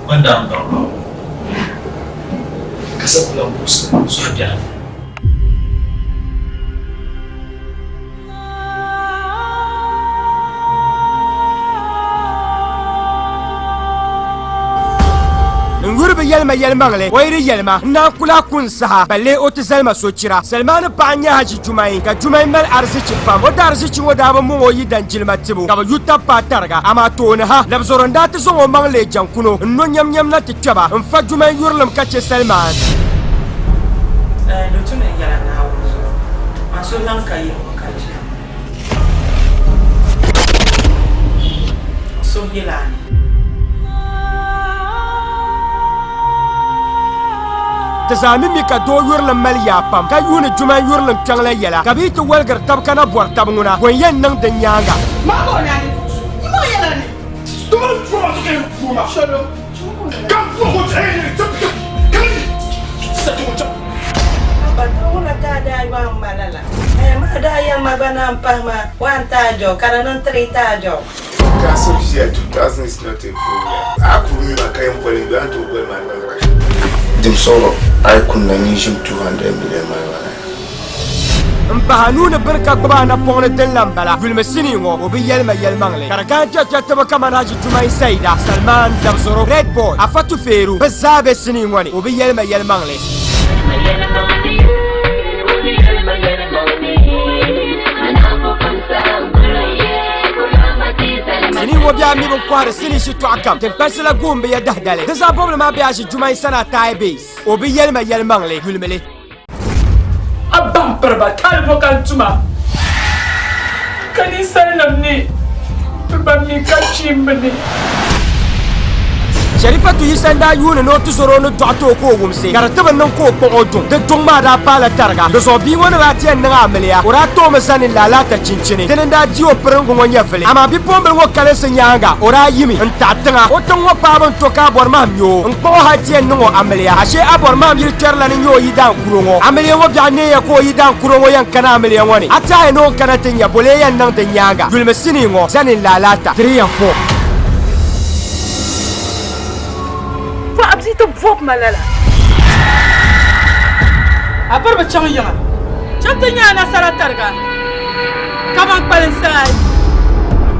Ban daa n baŋ maa ka sa ku lahi muɣisi suhu biɛɣu. N yuri bi yɛli ma yɛlimaŋli, o yi di yɛli ma, n naan ku lahi ku n saha, balle o ti zali ma sochira. Salimani paɣa n-nyɛ Haji Jumai, ka Jumai mali arizichi pam. O daarizichi ŋɔ daa bi mɔŋ o yidan jilima tibu, ka bi yu tab paai tariga. Amaa tooni ha, Labzoro n-daa ti zaŋ o maŋ leei jaŋkuno n-no nyɛmnyɛm na ti kpe ba, n-fa Jumai yurilim ka che Salmaan. Di tu ni n yɛla Naawuni zuɣu, man so lan ka yili ŋɔ ka ʒiya. N suhu yɛla a ni. Ti zaa mi mi ka doo yurilim mali yaa pam, ka yuuni Jumai yurilim kpiɔŋ la yɛla, ka bɛ yi ti waligiri tab ka na bɔri tab ŋuna, bɔ n-yɛn niŋ di nyaaŋa? Ka so ʒiya 2000 is not a problem. A ku mi ma ka yɛn boli n a ni tooi boli ma liɣiri. Dim sɔŋɔ a yi kunna nyin ʒim 200 million maa maa. M pahi a nuu ni biri ka gbubi a napɔŋ ni din la m-bala. Yulimi sinii ŋɔ, o bi yɛli ma yɛlimaŋli. Ka di kana kpɛrikpɛri tiba kamani Haji Jumai Saida, Salman, Dabzoro, Red Boy, Afa Tufeeru, bɛ zaa be sinii ŋɔ ni. O bi yɛli ma yɛlimaŋli. Sinii ŋɔ bɛ a mi bin kɔhiri sinii shitɔɣu kam tiŋkpansi la guhim bɛ ya dahidali. Di zaa bɔbili maa be Haji Jumai Sanaa Taai Base. O bi yɛli ma yɛlimaŋli. Yulimi li. A baŋ piriba taali bɔ ka n tuma, ka ninsalinim ni piriba mi ka kpiimba ni. Sharifatu Yisa n-daa yuuni ni o tizɔr o ni dɔɣi ti o ka o wumsi, ka di ti bi niŋ ka o kpuɣ o duŋ. Di duŋ maa daa paala tariga. Di zuɣu bia ŋɔ ni daa ti yɛn niŋ amiliya, o daa toomi zani n-laalaata chinchini. Dini n-daa di o piringu ŋɔ nyɛvili. Amaa bipuɣimbila ŋɔ kalinsi nyaaŋa, o daa yimi n-taɣi tiŋa. O tiŋ ŋɔ paɣiba n-to ka a bɔri mahim nya o. N-kpuɣ o hal ti yɛn niŋ o amiliya. Ashee a bɔri mahim yili kpɛrila ni nya o yidaan kuro ŋɔ. Amiliya ŋɔ biɛɣu neeya ka o yidaan kuro ŋɔ yɛn kana amiliya ŋɔ ni. A tɛhaya ni o ni kana ti nya bɔlee yɛn niŋ di nyaaŋa. Yulimi sinii ŋɔ, Zani n-laalaata. 3 and 4. Paɣa bia ti bɔbi ma lala. A biri bi chaŋ yiŋa. Chaŋ ti nya a nasara tariga ka ban kpalim saai.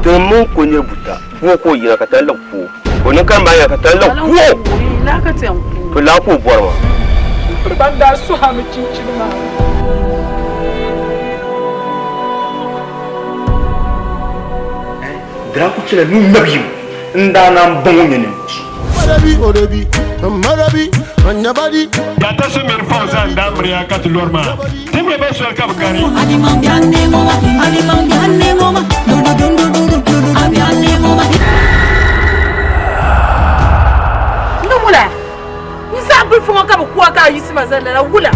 Tiŋ mini ko nyɛ buta, puo ka o yina ka tali liɣi puo. O niŋ ka maa ka tali liɣi puo. To laa ka o bɔri maa. Piri ban daa suhi a mi chinchini maa. Di daa kuli chɛla nuu ŋmɛbu yim n-daa naan baŋ o nyɛ ninvuɣ so. Yata so mini Fauzan daa miriya ka ti lɔri maa. Ti mi ba soli ka bɛ gari. Ni wula? N zaɣ bilifu ŋɔ ka bɛ ku a ka a yiɣisi ma zali lala wula?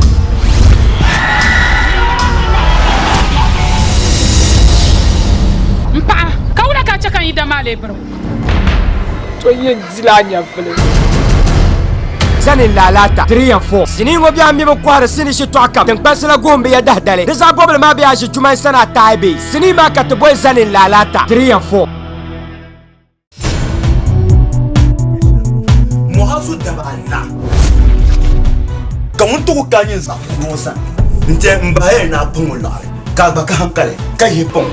M paɣa, ka wula ka a chɛ ka n yi dama a lee biri o? To yɛn dila a nyɛvili. Zani n-laalaata 3 and 4. Sinii ŋɔ bɛ a mi bi kɔhiri sinii shitɔɣu kam tiŋkpansi la guhim bɛ ya dahidali. Di zaɣ bɔbili maa bɛ Aʒi Jumai Sanaa Taai bee sinii maa ka ti boli Zani n-laalaata 3 and 4. Muhazu daba anahi ka ŋun ti ku ka nyin zaɣ kuri ŋɔ sani nti n bahi ya ni a paŋ o liɣiri ka a gba ka hankali ka yihi paŋ o.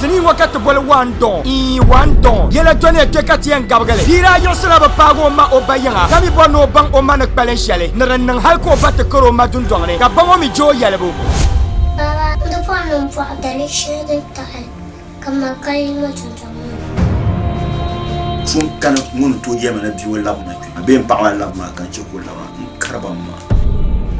Sinii ŋɔ ka ti boli One Dawn, ii One Dawn, yɛla dɔniya kpe ka ti yɛn gabigi li. Bia daa yiɣisila bi paagi o ma o ba yiŋa ka mi bɔri ni o baŋ o ma ni kpalim shɛli ni di niŋ hali ka o ba ti kari o ma dundɔŋ ni ka ba ŋɔ mi je o yɛlibu. Baba, n di bɔri ni m bɔhi daliri shɛli din taɣi Ka ma ka yi ŋɔ dundɔŋ ŋɔ ni. So n-kani ŋun ni tooi yɛli ma ni bia ŋɔ labimi kpe bee m paɣa maa labimi ka n chɛ ka o labina, n kari ba m-ma.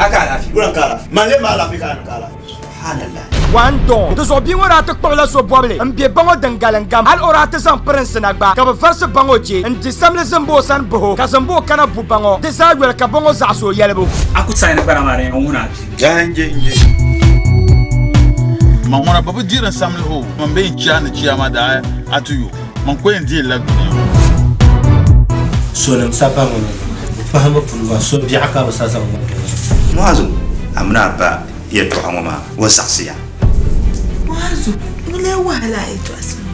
A ka alaafee? Wula n-ka alaafee? Man lee mi alaafee ka a ni ka alaafee? Subhanallah. One Dawn. Di zuɣu bia ŋɔ daa ti kpuɣila so bɔbili m-be ba ŋɔ din galim gam. Hal o daa ti zaŋ pirinsi na gba ka bɛ varisi ba ŋɔ je n-di samli zimbu o sani bihi o ka zimbu o kana bu ba ŋɔ. Di zaa yoli ka ba ŋɔ zaɣisi o yɛlibu. A ku saɣi ni gbana maa di yɛn ŋuna a bia. Yaha n-je n-je. Man ŋuna bi bi diri n samli o, man bee n chia ni chia maa daa a ti yo, man ko yɛn dihili la dunia ŋɔ. Sonim sa pa ŋuni, bɛ pahimi puni maa, so biɛɣu ka bɛ sa zaŋ niŋ di ni. Muazu, a mini a ba yɛtɔɣa ŋɔ maa o saɣisiya. Muazu, ŋuni lee wahala a yɛtɔɣa sani?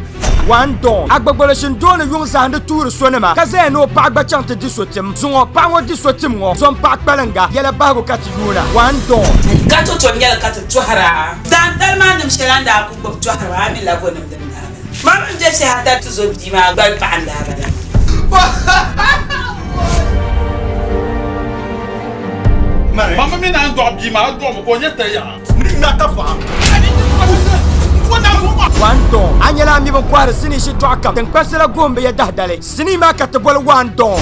One Don, Agbagbolo Shindooni yuŋ zahindi tuuri sonima ka zaya ni o paɣa gba chaŋ ti di so tim. Zuŋɔ paɣa ŋɔ di so tim ŋɔ, zom paɣa kpalinga, yɛla bahigu ka ti yuuna. One Don. Ka to tom nyɛli ka ti tɔhira. Daantali maa nim shɛli a ni daa ku gbubi tɔhiri maa, a mi lagonim din daa bala. Ma mini Jɛfsi hata ti zo bia maa gbali paɣa n-daa bala maa. Mama mi naan dɔɣi bia maa, a dɔɣimi ka o nyɛ tayaɣa. One Don, A nyɛla a mi bin kɔhiri sinii shitɔɣu kam tiŋkpansi la guhim bi ya dahdali. Sinii maa ka ti boli One Don.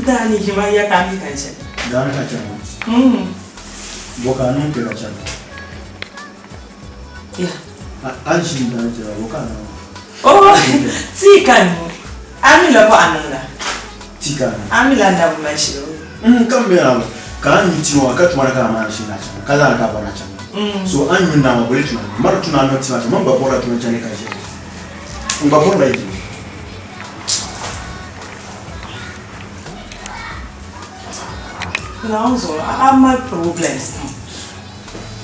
Daani jima ya ka mi kan chana. Daani ka chana. Bo ka niŋ kpe ka chana. Ya. A ʒini daani chana bo ka niŋ. Oh, tii ka niŋ. A mi la bɔ a niŋda. Tii ka niŋ. A mi la nabi mali shɛli. Ka mi la ka a nyu tii ŋɔ ka tuma ni ka a maani shee na chana ka zaani ka a bɔri na chana. So a nyu naa maa boli tuma ni mari tuna niŋ tii maa man gba bɔrila tuma chani ka ʒiya. N gba bɔrila yi. Naawuni zuɣu a mali problems pam.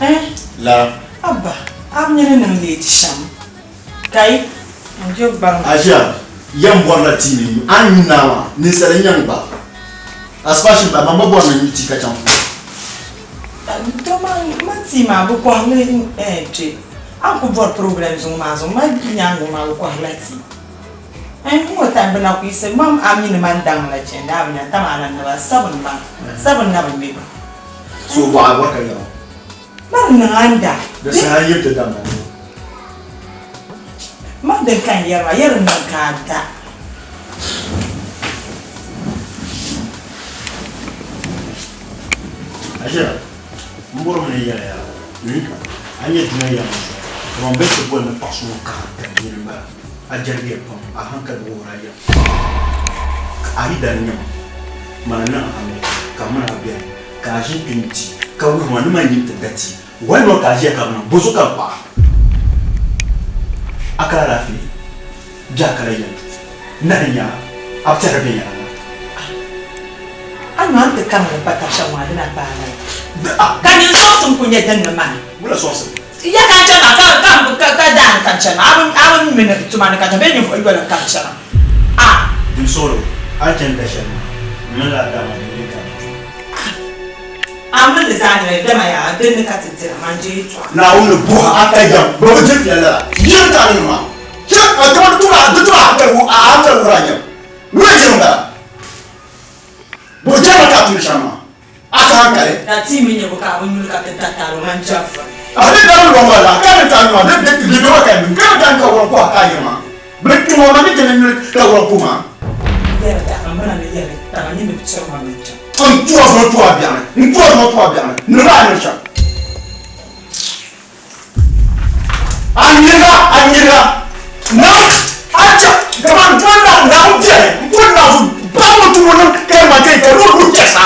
Eh? La. Abba, a bi nya ni niŋ late shɛm. Kai, n je gbaŋ. Aʒia, yɛm bɔrila tii ni nyu. A ni nyu naa maa, ninsali n-nyɛ n gba. Asipashin ba, man gba bɔri ni n nyu tii ka chaŋ puuni. To man tii maa bi kɔhirili kpe. A ni ku bɔri problems ŋɔ maa zuɣu, man nyaaŋa ŋɔ maa bi kɔhirila tii. N ŋɔ time bi na ku yiɣisi, man a mi ni man daŋ la chandi, a bi nya tam a lan naba seven maa, seven na bi ŋme ba. So bɔɣa a bɔri ka yɛra? Man niŋ a ni daa. Di saha n yiri ti damma ŋɔ. Man din ka n yɛri maa, yɛri niŋ ka a da. Aʒira, m bɔrimi ni n yɛli ya, a ni nyɛ dunia yɛlimaŋ zuɣu, kaman bɛ ni ti boli ni paɣ so ŋun kahiri tiri nini m-bala, a jɛrigiya pam, a haŋkali bi wuhir a yɛm. Ka a yi dali nyɛ ma, mana niŋ a amiliya, ka m min a beni, ka a ʒini kpe nti ka wuhi ma ni man nyin ti da ti, why not ka a ʒiya ka bi niŋ bɔzuɣu ka n kpaɣ a? A kala alaafee bee a kala yɛm? Nahi n-nyɛ a, a bi tɛhiri viɛnyɛliŋga. A nyu a ni ti kaŋ li pa tab shɛm maa di na paai lala. Ka nyin sɔŋsim ku nyɛ din ni maa. Wula sɔŋsim? Ya ka n chani maa ka ka daani ka n chani maa a bi mi ni tuma ni ka n chani bee ninvuɣ yoli n-ka n chana. A. Dimsɔɣilo, a ni chani da shɛli maa, m mini lala daa maa din lee ka di tu. A mini li zaa nyɛla dama yaa din ni ka ti dira man je yɛtɔɣa. Naawuni ni bɔh a ka yɛm bɛ bi diri fiɛli lala. Yɛm ka a niŋ maa. Chɛ ka dama di tum a di tum a hankali wuhi a hankali wuhiri a yɛm. Wula jɛm m-bala? Bɔ jɛma ka a tumdi shɛm maa? A ka hankali. Ka ti mi nyɛ bo ka a bi nyuli ka ti da taali o man jɛvuri. A ni daa lɔŋ ma la, ka ni taa nyuɣa di di di dɔba ka ni ka ni daa ka wɔn kuhi ka a yiri maa. Bɛ tum o ma ni ti ni nyuli ka wɔn kuhi maa. Yɛri da ka mana ni yɛri taba nyɛ ni bi chɛri ma mini chaŋ. N tuwa zuŋɔ tuwa biɛɣuni, n tuwa zuŋɔ tuwa biɛɣuni, ni maa ni shɛm. A nyiriga, a nyiriga, na a chɛ kaman n tuwa na Naawuni biɛni, n tuwa Naawuni baŋ mi tuwa niŋ ka yi ma ka yi ka loori ku chɛ sa,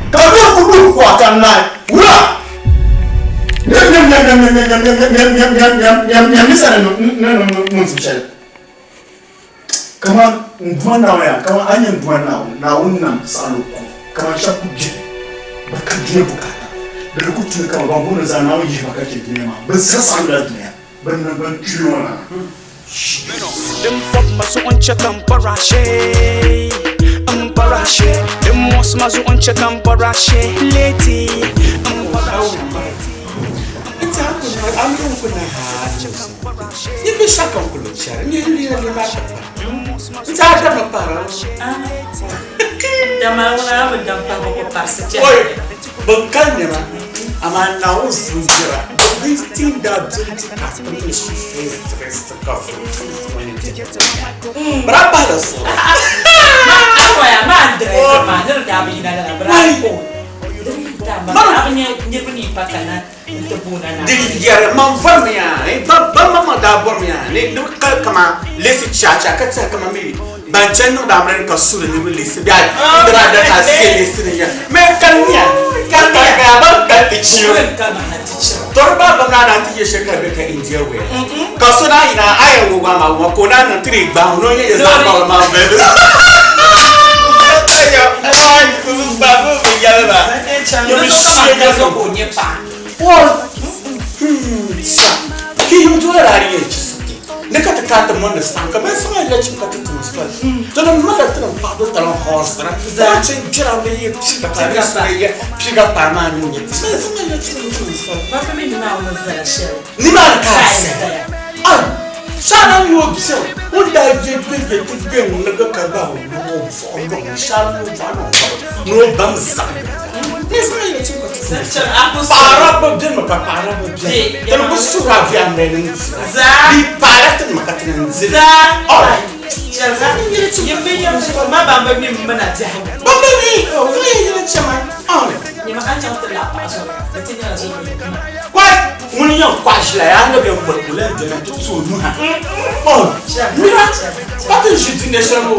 ka loori ku luhi ku a ka n naai wula. Nyam nyam nyam nyam nyam nyam nyam nyam nyam nyam nyam nyam nyam ni sani ni niŋ sim shɛli. Kaman n Duuma Naawuni yaa, kaman a ni nyɛ n Duuma Naawuni, Naawuni nam saɣindi o kum, kaman shɛb ku beni, bɛ ka dunia bukaata, di di ku tuni kaman ban booni zaa Naawuni yihi ba ka chɛ dunia maa, bɛ zaa saɣindila dunia, bɛ niŋgbun kpiri ŋɔ lana. Din pɔbi ma zuɣu n-chɛ ka m bɔri ashee, m bɔri ashee. Din muɣisi ma zuɣu n-chɛ ka m bɔri ashee, leeti, m bɔri ashee. Bɛ kali nɛma amaa Naawuni zinjira this thing that dum ti ka ti mi shi stress ka Bra bahala so. Ma dress ma ni da bi na la bra. Di yɛri man bɔrimi yaa ba ba ma ma daa bɔrimi yaa ni di kali kama lesi chacha ka tiɛhi kama mi Ban chani niŋdi amiliya ni ka suri niriba lihisi bɛ a dira da ka se lihisi ni ya. Mɛ kaniya kaniya a ban kali ti chiro. Tɔri ba ba naa ti yɛ shɛli ka di bɛ ka India wear. Ka so naa yina a yɛn wo maa maa ka o naa niŋ tiri gbahi o ni yɛ zaɣ maŋli maa bɛli. Ni ka ti kana ti mɔndi saŋ ka mali saŋa la chim ka ti tum soli ti ni mali ti ni paɣi do tali hɔɔsira zaa chin jira ni yi piga pa ni soli yɛ piga pa maa ni nyɛ ti mali saŋa la chim tum soli ni maa ka a sɛ a shara ni o biɛw o daa yɛ gbɛ yɛ ti gbɛ ŋun ka gba o ni o vɔɣu lɔŋ shara ni o vɔɣu lɔŋ ni o bam zaɣ ni saŋa la chim ka ti tum soli paɣara bi bɛni mi ka paɣara bi bɛni ti ni ku suhuri a bɛ a mali ni Zaa. Bi paala ti nima ka ti ni dili. Zaa. Ma ban bi mi m-mina biɛhigu. Ban bi mi, o yɛn yɛli chɛma. Nyama a ni chaŋ ti lahi paɣa zuɣu, di ti nyɛla zuɣu ni kuma. Kɔhi ŋuni yɛn kɔhi ʒila yaa ni bɛ kɔri ka o lahi doli nti ti o nuha. Mira, pa ti ʒi dunia shɛli ŋɔ o.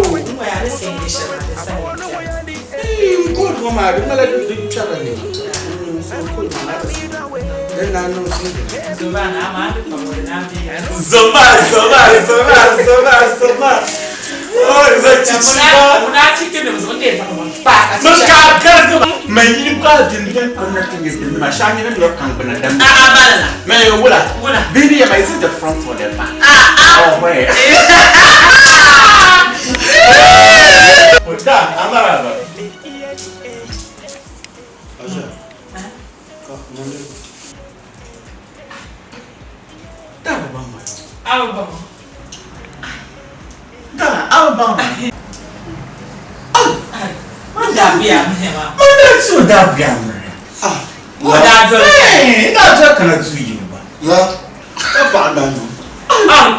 N koodi ŋɔ maa di ŋmanila di kpɛrila nɛma. Din daa niŋ Zoma, zoma, zoma, zoma, zoma. Oh, za chichi ba. Mun ka garga mai yi ba din din gwamnatin ya din ma sha ni na kan bana dan. A a ba la. Mai wula. Wula. Bini ya mai is it the front or the back? Ah ah. Oh, where? Da, amara ba. Aja. Ka nande. Da ba ma. Aw ba. Da, aw ba ma. Ma da biya mi ma. Ma da tu da biya mi. Ah. O da do. Eh, da do kana tu yi ba. La. Ka pa da no. Ah.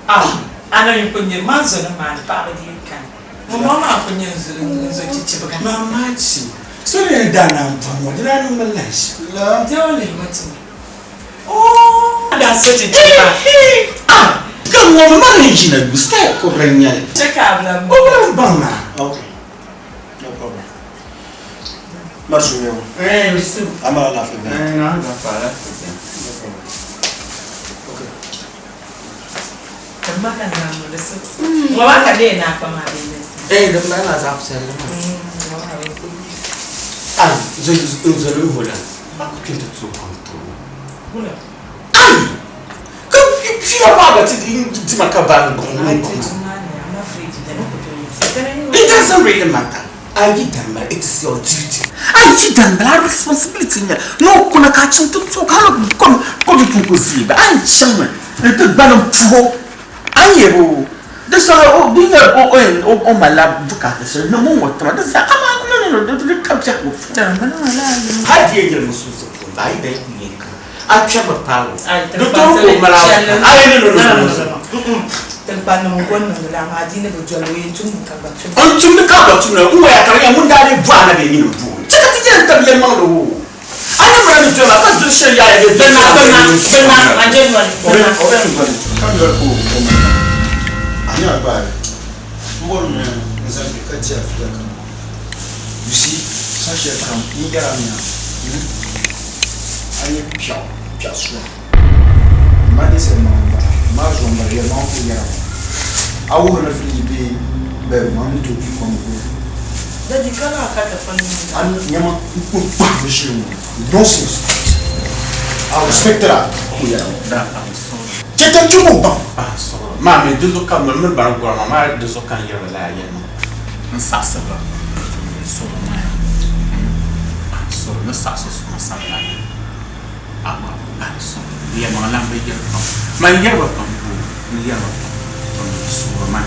Ah. Ana yin kunye ma zo na ma pa ba di kan. Mo ma ma kunye zo zo chichi ba. Mama chi. So ne da na mpa mo da na mo lash. La. Je o le mo ti. Oh, da so chichi ba. Ah. Kan wo ma ni jina gusta ko renya. Check out la. O ba ba ma. Okay. No problem. Marsu yau. Eh, bisu. Amara lafiya. Eh, na da fara. No problem. Okay. Kamar kan zamu da su. Wa ba ka dai na fa ma dai. Eh, da ma na za ku sai ma. Ah, zo zo zo hola. Ba ku kinta tso kwanto. Hula. Ai! Ka fi ba ba ti ti ma ka ba ngo. It doesn't really matter. Ayi dambala, it is your duty. Ayi dambala, responsibility nya. No kuna ka chin to to ka no kom ko du ko zi ba. Ayi chama. E to ba no puho. Ayi bo. This oh bi na o o o ma la buka se no mo mo tra. This ama no no no no ka ja ko. Ha di ye mo su su ko ba yi da ku yin ka. A twa ba pa o. Do to ko mara. Ayi no no no no. Tilpa nim gon niŋdi la amaa diini bi doli o yɛn tum ka gba tum. N tumdi ka gba tum na n waya ka di nyɛ ŋun daa lee bɔhi na bee nyini bɔhi. Chɛ ka ti yɛn tabi yɛlimaŋli o. A ni mira ni doli ma ka doli shɛli yaaya bee doli Bɛ ma bɛ ma a je noli bɛ ma. O bɛ n doli ka doli ko o ma a nyɛ a gbaari n bɔri mi n zaŋ kpe ka di a fiila kam. You see, sa shɛli kam n yɛra mi a nyɛ piɛɣu piɛɣu suŋ. Ma ni sali maŋ m-bala, maa zuɣu m-bala, yɛlimaŋ ku yɛra ŋɔ. A wuhiri ni firiji bee bɛri maŋ ni tooi kpi kom ŋɔ. Daddy, ka lahi ka telefon nim A ni nyama n kuli kpahi ni ʒili ŋɔ. Nonsense. I respect that. Ku yɛra ŋɔ. Chɛ ka n chɛ ka o baŋ. Maa mi di zuɣu ka miri miri bari gɔrima maa di zuɣu ka n yɛri lala yɛlima n saɣisi ba sɔrɔ maa sɔrɔ ni saɣisi suma sambani amaa sɔrɔ yɛlimaŋ lan bi yɛri pam man yɛri ba pam boo n yɛri ba pam sɔrɔ maa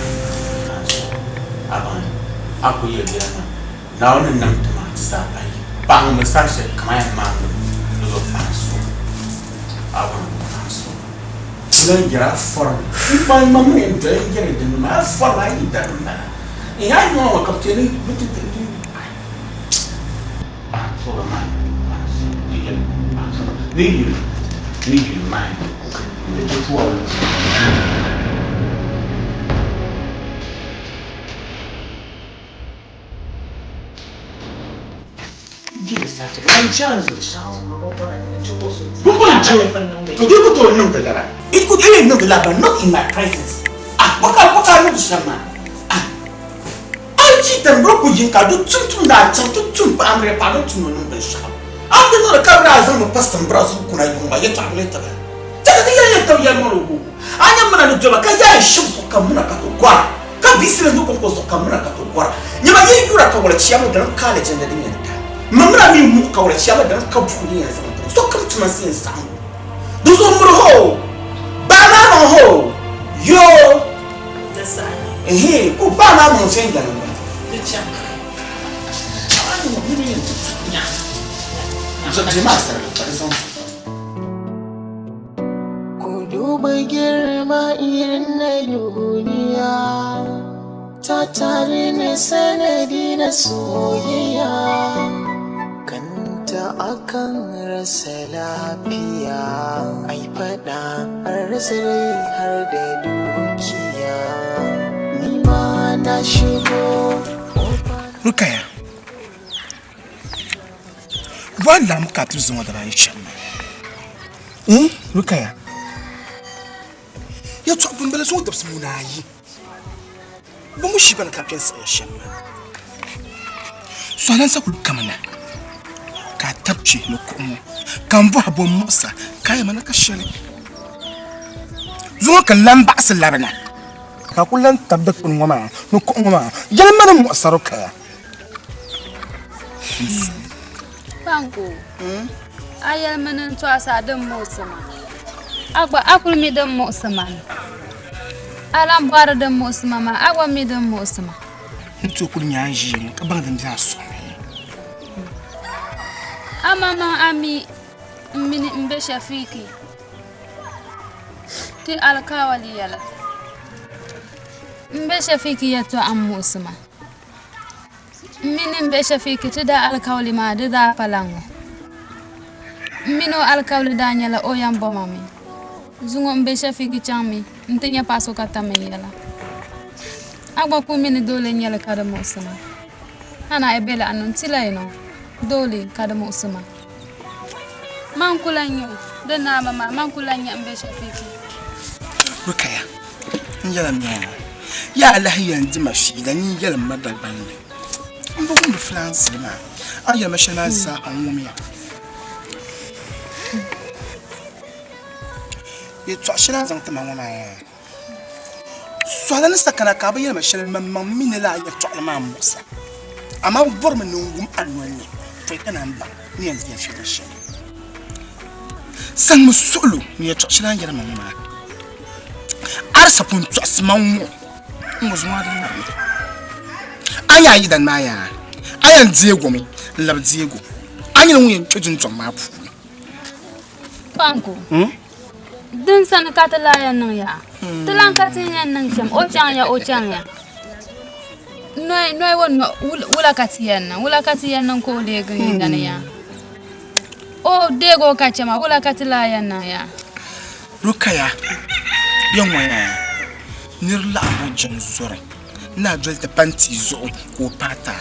a baŋ a ku yɛli yɛli maa Naawuni ni nam ti maa ti zaa pa yi paɣa ŋun bi saɣi shɛli kaman yɛn maandi di zuɣu paɣa sɔrɔ a baŋ paɣa sɔrɔ lan yɛra a fɔrimi n kpa ma mi n doli n yɛri din maa a fɔrimi a yi dari n bala n yaa nyɔŋ ŋɔ ka bi ti ni bi ti ti paɣa sɔrɔ maa ni yuli ni yuli maa. Okay. chaŋ. Bukun chaŋ. To di ku tooi niŋdi lala. It could even niŋdi lala but not in my presence. Ah, bɔka bɔka niŋdi shɛm maa. Ah, a yi chi tambiri ku yin ka di tum tum daa chaŋ ti tum paɣa miri paɣa ni tum o niŋ binshɛɣu. A ti niŋdi ka bɛ daa zaŋ mi pa simbira zuɣu kuna yuŋ maa yɛtɔɣa bi lee taba. Chɛ ka ti yɛli yɛtɔɣ yɛlimaŋli wuhi o. A nya mina ni dɔba ka yaai shim zuɣu ka muna ka ti gɔra, ka biisi ni kɔŋko zuɣu ka muna ka ti gɔra. Nyama yi yura ka wala chiyaama dini ka alijanna din yɛn ta. Ma mina mi muɣi ka wala chiyaama dini ka buɣim din yɛn zaŋ ti ma. Sokam tuma n-si yɛn saɣim o. Di zuɣu miri hoo! Baa maa maŋ hoo! Yoo! Ehe, ka o baa maa maŋ viɛnyɛliŋga. Ku duba girma irin na duniya ta tare ni sanadi na soyayya kanta akan rasa lafiya ai fada an rasa rai har da dukiya ni ma na shigo Rukaya Bɔhi laɣim ka a ti zaŋ o dibaayi shɛm maa. Hmm, Rukaya. Yɛtɔɣa bimbala zuŋɔ dabisi muna ayi. Bɛ mu shiba ni ka kpɛ n-siɣiya shɛm maa. Sɔhila n-sa kuli kamina ka a tabi kpe ni kuɣu ŋɔ ka m bɔhi bɔ m-muɣisa ka a yɛma ni ka shɛli. Zuŋɔ ka n lan baɣisi labina ka a kuli lan tabi dikpuni ŋɔ maa ni kuɣu ŋɔ maa. Yɛli ma ni muɣisa Rukaya. Kpanku, a yɛlimi ni n tɔɣisi a din muɣisi ma. A gba a kuli mi din muɣisi ma ni. A lan bɔri din muɣisi ma maa, a gba mi din muɣisi ma. N tooi kuli nya a ni ʒiya ŋɔ ka baŋ din be a suhu ni. Amaŋmaŋ a mi m mini m be Shafiki ti alikaawali yɛla. M be Shafiki yɛtɔɣa m-muɣisi ma. M mini m bihi Shafiki ti daa alikauli maa di daa pala ŋ-ŋɔ. M mini o alikauli daa nyɛla o yɛn bɔ ma mi. Zuŋɔ m bihi Shafiki chaŋmi nti nya paɣ so ka tam n yɛla. A gba kul mi ni doole n-nyɛ li ka di muɣisi ma. A na yi be la a ni n-ti la yino, doole ka di muɣisi ma. Man ku lan nya o, di naami maa, man ku lan nya m bihi Shafiki. Rukaya, N yɛla mi a, yaa lahi yɛn di ma fiila nyin yɛlim ma Dagbanli. M bi wumdi fulaansili maa, a ni yɛli ma shɛli maa zaa n wumya. Yɛtɔɣ shɛli a ni zaŋ ti ma ŋɔ maa yaa, sɔhila ni sa kana ka a bi yɛli ma shɛli maŋmaŋ mi ni lala yɛtɔɣili maa muɣisa. Amaa m bɔrimi ni n wum a noli ni pɔi ka naan baŋ ni yɛn di ya fiila shɛli. Zaŋmi suɣilo ni yɛtɔɣ shɛli a ni yɛri ma ŋɔ maa. A di sa pun tɔɣisi ma ŋ-ŋɔ n-ŋɔ zuŋɔ a di ŋarimi. A nya a yidana maa yaa, a yɛn deeg o mi n-labi deeg o. A nyɛla ŋun yɛn kpe dundɔŋ maa puuni. Kpanku, din sani ka ti lahi yɛn niŋ yaa? Ti lan ka ti ni yɛn niŋ shɛm, o chaŋ ya, o chaŋ ya. Noi, noi wo no, wula ka ti yɛn niŋ? Wula ka ti yɛn niŋ ka o leegi n yidana yaa? O deeg o ka chɛ ma, wula ka ti lahi yɛn niŋ yaa? Rukaya, ya ŋɔ yaa, nir laɣimbu jiŋ zɔri ni a doli ti pa n-tia zuɣu ka o paai ti a.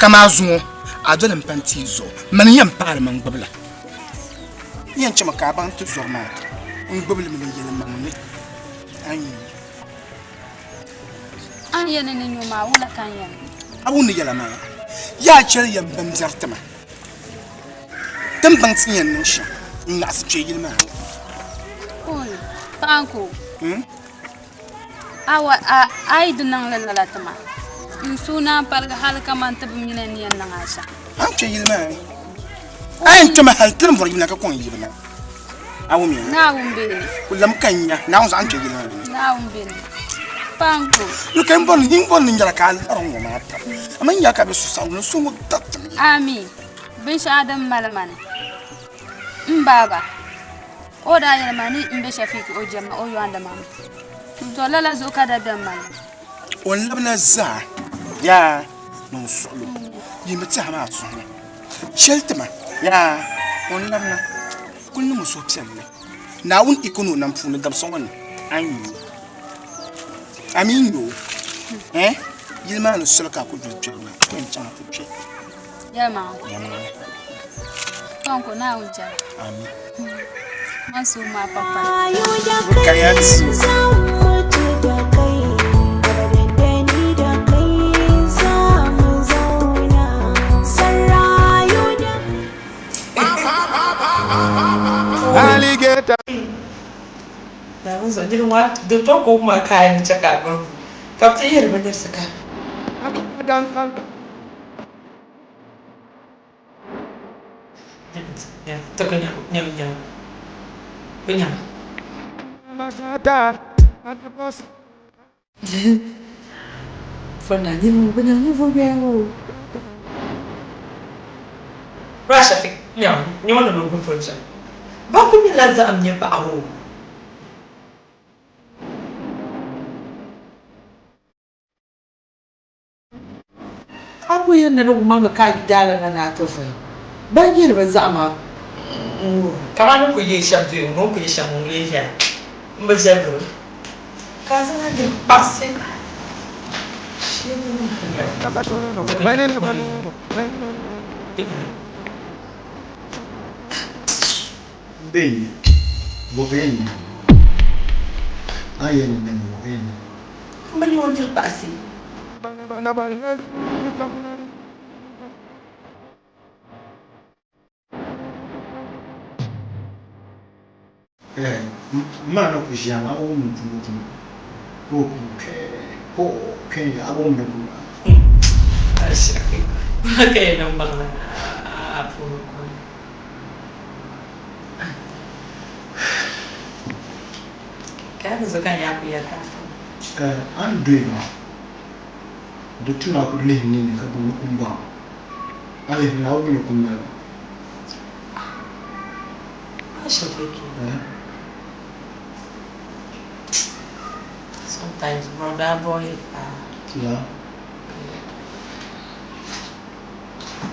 Kamaa zuŋɔ a doli m-pa n-tia zuɣu, mani n-yɛn paai li mi n-gbubi la. N yɛn chɛmi ka a baŋ ti zɔri maa n-gbubi li mi ni yɛlimaŋli a ni nyu. A ni yɛli ni n nyu maa, wula ka n yɛn niŋ? A wum ni yɛla maa, yaa chɛli yɛm bimbɛri ti ma. Ti ni baŋ ti ni yɛn niŋ shɛm n-laɣisi kpe yili maa ni. Oi, paɣiŋko, a yi di niŋ li lala ti ma, n suhu naan paligi hal kaman ti bi mi ni n yɛn niŋ a shɛm. A ni kpe yili maa ni, a yɛn kpɛmi hal ti ni bɔri yimina ka kɔŋ yibu na. A wumya? Naawuni be ni. Ku lam ka n nya Naawuni zaɣ n kpe yili maa ni. Naawuni be ni. Paŋko. Luka n bɔri n bɔri ni nyɛla ka a lari ŋɔ maa pam. Amaa n nya ka bɛ susaɣiŋgu ni so ŋɔ dariti mi. Ami, binshɛɣu din mali ma ni m baaba o daa yɛli ma ni m be Shafiki o jɛma o yɔndi ma mi. To lala zuɣu ka dabiɛm mali ma. O ni labina zaa yaa niŋ suɣilo yimbi tɛha maa suhu ni. Chɛli ti ma yaa o ni labina kuli niŋ o suhupiɛlli Naawuni iko ni o nam puuni dabisa ŋɔ ni a ni nyu o a mi nyu o eh yili maa ni soli ka a ku doli kpɛri maa ka yɛn chaŋ ti kpɛ. Yɛlimaŋli. Yɛlimaŋli. Kɔŋko Naawuni jɛra. Amin. Man suhu maa pa pali. Kayatsu. Alligator. Naawuni zuɣu niriba maa di to ka o ma kaaya ni chɛ ka a biri ka bɛ ti yihiri bindirigu ka. A ku yɛn ni di maŋli ka a yi daali na ni a ti vuhi ban yihiri bɛ zaɣima n-wuhi. Kamani n ku yihi shɛm dɔya ŋɔ, n ku yihi shɛm ŋɔ lee viɛla m-bi viɛli o ka a zaŋ a nini kpaɣisi Bẹ́ẹ̀ni, bɔ bẹ́ẹ̀ ni. A yɛn ni bɔ bẹ́ẹ̀ ni. M bi o niri kpaɣisi. Eh, m ma na ku ʒiya maa, a bi wum ni puuni puuni. Ko ko kpe a bi wum ni puuni. Ka yɛn niŋ baŋ la a puuni kuni. Ka a bi zo ka n yaa ku yɛli ka Eh, a ni doya maa, di tu ni a kuli lihi nini ka baŋ ni kum bɔra ma. A lihi ni a bi mi ni kum mali ma. Eh? Sometimes brother boy. Yeah.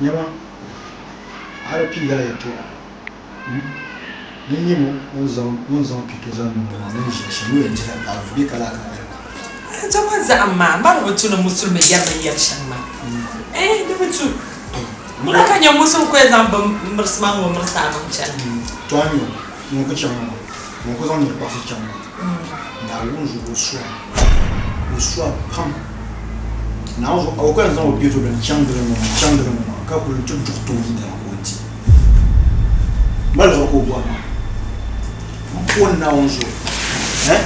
Nyama, a di pii lala yɛltɔɣa. Ni nyɛ ŋun zaŋ pito zaŋ niŋ o ni ʒi shɛm o yɛn dila alaafee bee ka laa ka bala maa. Ti gba zahim maa, ma di bi tu ni musulimi yɛri bin yɛri shɛm maa. Eh, di bi tu. Wula ka nyɛ musulim ku yɛn zaŋ bin mirisi maa ŋɔ mirisi a maŋ chana? To a mi o, ŋun ku chaŋ maa, ŋun ku zaŋ niri kpaɣisi chaŋ maa, Naawuni zuɣu o suha, o suha pam. Naawuni zuɣu o ku yɛn zaŋ o pito din chaŋ dili ŋɔ maa, chaŋ dili ŋɔ maa, ka kuli ti duɣi ti o yidana ka o di. Mali zuɣu ka o bɔri maa. M po Naawuni zuɣu, eh?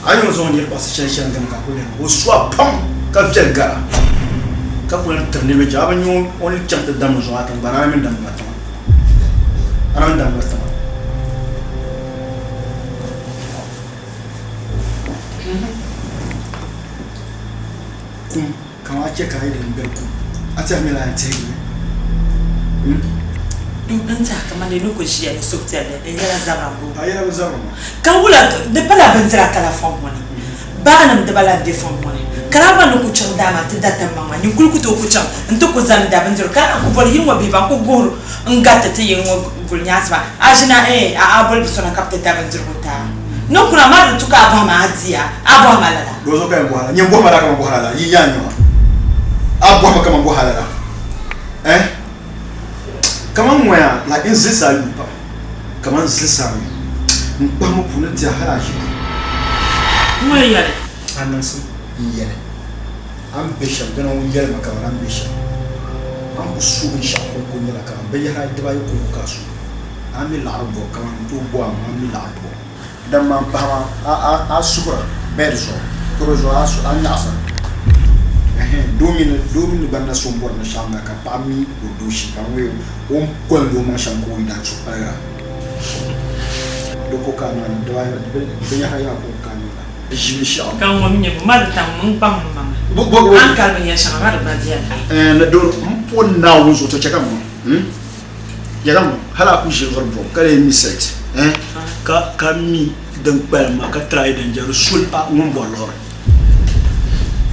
A ni yɛn zaŋ o niri kpaɣisi shɛli shɛli dini ka a kuli yɛn o suha pam ka viɛli gara ka kuli yɛn tiri niriba jɛma. A bi nya o ni chaŋ ti damdi zuɣu a tiŋgbani a na mini damdi ba tiŋa. A na mini damdi ba tiŋa. Kum kaman a chɛ ka a yi din gbiri kum a tɛha nyɛla a yɛn tihigi mi. N tɛha kaman di ni ku ʒiya ni suhupiɛlli di nyɛla zabira m-bɔŋɔ. A yɛla bi zabiri ma. Ka wula di pala bindira ka la fɔŋ ŋɔ ni. Baanim diba lahi be fɔŋ ŋɔ ni. Ka daa gba ni ku chaŋ daa maa ti da tiŋmaŋ maa, nyin kuli ku tooi ku chaŋ nti ku zani da bindirigu ka a ku boli yili ŋɔ bihi ban ku guhiri n-gariti ti yili ŋɔ guli nyaansi maa. A ʒina eeh a a boli bi so na ka bɛ ti da bindirigu ti a. Ni kuna maa di tu ka a bɔhi ma a diya, a bɔhi ma lala. Dinzuɣu ka yɛn bɔhi a la. Nyin bɔhi ma lala ka man bɔhi a lala. Yi nya n-nya ma. A bɔhi ma ka man bɔhi a lala. Eh? Kaman ŋɔya like n zilisi a yuli pam. Kaman zilisi a mi. N kpahimi puuni n tiɛha hali a ʒi pam. Ŋɔ yɛli. A niŋsim n yɛli. A ni be shɛm dina ŋun yɛli ma kaman a ni be shɛm. A ni ku su binshɛɣu kɔŋko nyɛla kaman binyɛhiri ayi dibaayi kɔŋko ka a su. A mi laɣiri bɔbu kaman n tooi bɔhi a ŋɔ a mi laɣiri bɔbu. Damma m pahi ma a suhura bed zuɣu koro zuɣu a nyaɣisa ɛhɛn doo mini doo mini gba na so n bɔri binshɛɣu maa ka paɣa mi o dooshi ka ŋun o ni kolindi o maŋ shɛm ka o yidana suhu paligira di ko ka a niŋda binyɛhiri ayi maa ko ka a niŋda di ʒi binshɛɣu. Ka ŋɔ mi nyɛ bɔ? Ma di tam n kpaŋ n maŋa. A ni kali binyɛr shɛŋa ma di gba viɛla. Ɛɛn ni doo m po Naawuni zuɣu to chɛ ka m maŋ. Yɛla ŋɔ hali a ku ʒiri vuri buɣim ka lee mi set eh ka ka mi din kpalim maa ka try din jɛri soli a ŋun bɔri liɣiri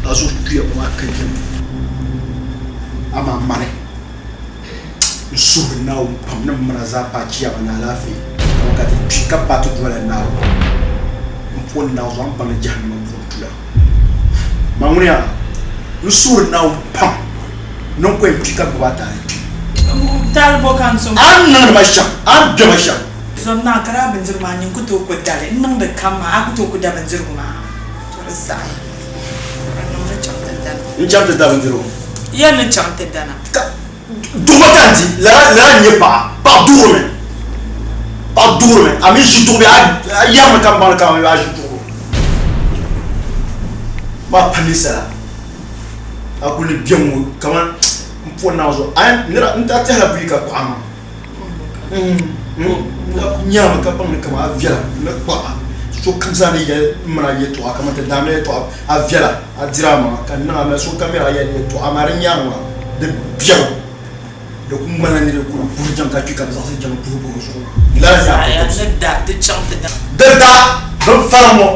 a zuɣu kpiya pam a ka yim amaa mani n suhiri Naawuni pam ni m mina zaa paai chiyaama ni alaafee kaman ka ti kpi ka paai ti Duuma la Naawuni m po Naawuni zuɣu a ni baŋ ni jahannama buɣim tula man ŋuni yaa n suhiri Naawuni pam ni n ku yɛn kpi ka gbubi a taali kpi. Taali bɔ ka n tum? A ni niŋdi ma shɛm, a ni be ma shɛm. Zom naa ka daa bindirigu maa nyin ku tooi ku dali. N niŋdi kam maa, a ku tooi ku da bindirigu maa. To di saɣi. N niŋ ni chaŋ ti dana. N chaŋ ti da bindirigu. Ya ni chaŋ ti dana. Ka duɣima ka n di. Lala lala n-nyɛ paɣa. Paɣa duɣirimi. Paɣa duɣirimi. A mi ʒi duɣu bee a yɛrimi ka m baŋ ni ka a ʒi duɣibu. Maa pa ninsala. A kuli ni bɛ ŋɔ kaman m puhi Naawuni zuɣu. A yɛn nira n daa tɛhila buyi ka kɔɣa maa. N daa kuli nyami ka baŋ ni kaman a viɛla ni kɔɣa. Sokam zaa ni yɛli m mini a yɛltɔɣa kaman ti daamila yɛltɔɣa a viɛla a diri a maŋa ka n niŋ a mali sokam miri a yɛli yɛltɔɣa amaa di nyaaŋa maa di biɛbu di kuli ŋmanila nira kuli puhi jaŋ ka kpi ka bɛ zaɣisi jaŋ puhi buhi o zuɣu lala nyɛ a kɔtomsi. Di da bin fara ŋɔ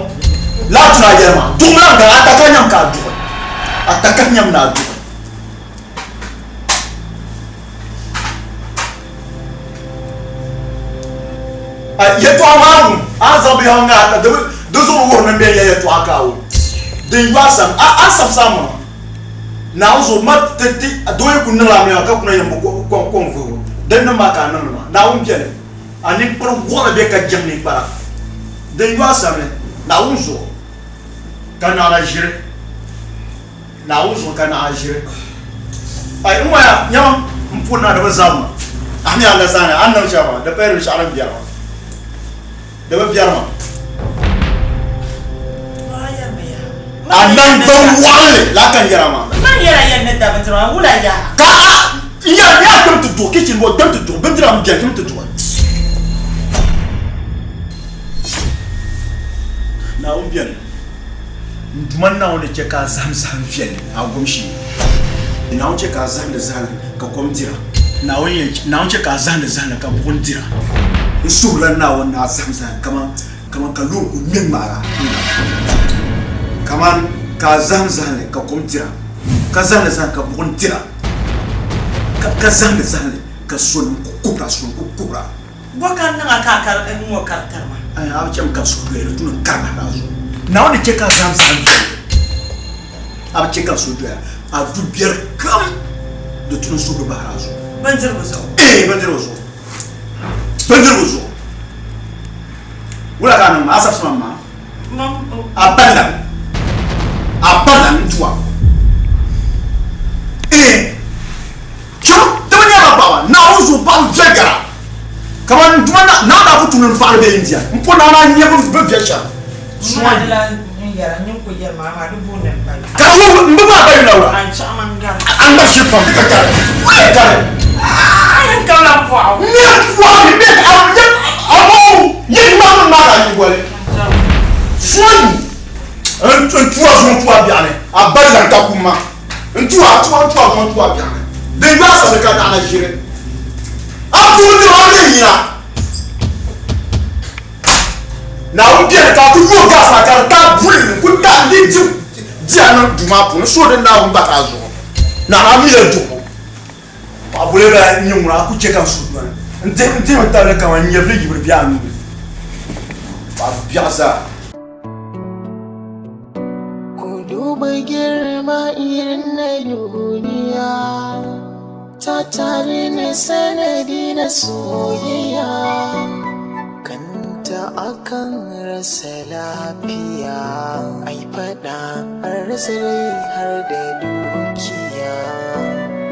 laa tuna a yɛli maa duɣimi la n-gari a taka nyam ka a duɣi a taka nyam ni a duɣi. Yɛltɔɣa maa wum a ni zaŋ binyɛra ŋahi ka di zuɣu wuhiri ni m bɛn ya yɛltɔɣa ka a wum din yo a sani a ni sabisi a maŋa Naawuni zuɣu ma ti ti doo yi ku niŋla amiliya ka kuna yɛn bi kɔŋ vuhibu din niŋ maa ka a niŋdi maa Naawuni beni a ninkpari wɔɣila bɛ ka jɛm ninkpara din yo a sani Naawuni zuɣu ka naɣila ʒiri Naawuni zuɣu ka naɣila ʒiri ai n ŋɔya nyama m puri na di bi zabi ma a mi a la zaani a ni niŋ shɛli maa di paya binshɛɣu din biɛri maa di bi biɛri ma a nangban waɣinli laa ka n yɛra maa Man yɛra yɛn ni da bindira maa wula yaa ka a n yɛra yaa kpɛm ti duɣi kichin bɔ kpɛm ti duɣi bindira m biɛni kpɛm ti duɣi Naawuni biɛni n Duuma Naawuni ni chɛ ka a zahim zahim viɛlli a gom shee. Naawuni chɛ ka a zahindi zahindi ka kom dira. Naawuni chɛ ka a zahindi zahindi ka buɣim dira. N suhirila Naawuni ni a zahim zahim kaman kaman ka loori kul ŋme ŋ-ŋmaag a. Kaman ka a zahim zahindi ka kom dira, ka zahindi zahindi ka buɣim dira, ka zahindi zahindi ka sonim ku kuhira, sonim ku kuhira. Bɔ ka n niŋ a ka a kari n ŋɔ kari tari ma? Ayi, a bi chami ka suhu doya di tu ni n kari bahiri a zuɣu. Naawuni ni chɛ ka a zahim zahim viɛlli. A bi chɛ ka n suhu doya. A du biɛri kam di tu ni n suhuri bahiri a zuɣu. Bindirigu zuɣu? Ee, bindirigu zuɣu. Bindirigu zuɣu. Wula ka a niŋ maa? A sabisi ma maa? A balila mi. A balila mi n tuwa. Ee. Cham ti bi nyɛla paɣaba Naawuni zuɣu paɣaba viɛli gara kamani n duma Naawuni daa ku tumdi n paɣiri bee India m po Naawuni a nya bi viɛli shɛm ka di wuhi m bi maa bayu la wula a ŋmari shili pam ka gari gari n pɔɣu mi bɛ a mo yɛ ni maa maa ka nyingoli suayi n tuwa zuŋ tuwa biɛɣuni a bali zaŋ ka kumma N tuhi a tuhi n tuhi a zuŋɔ n tuhi a biɛɣuni din yo a sabili ka naɣina ʒiri a puuni diri a bee yina Naawuni beni ka a ku yo gas maa ka di taai bulli n ku taai di di di a niŋ duu maa puuni so din Naawuni bahi a zuɣu naɣina a mi la duɣubu paɣa boli la nyɛ ŋuna a ku chɛ ka n suhu dɔni n dihimi tabili kaman nyɛvili yibiri bɛ a nuu ni paɣa biɛɣu zaa. Ku duba girma irin na duniya ta tare ni sanadi na soyayya kanta akan rasa lafiya ai fada an rasa rai har da dukiya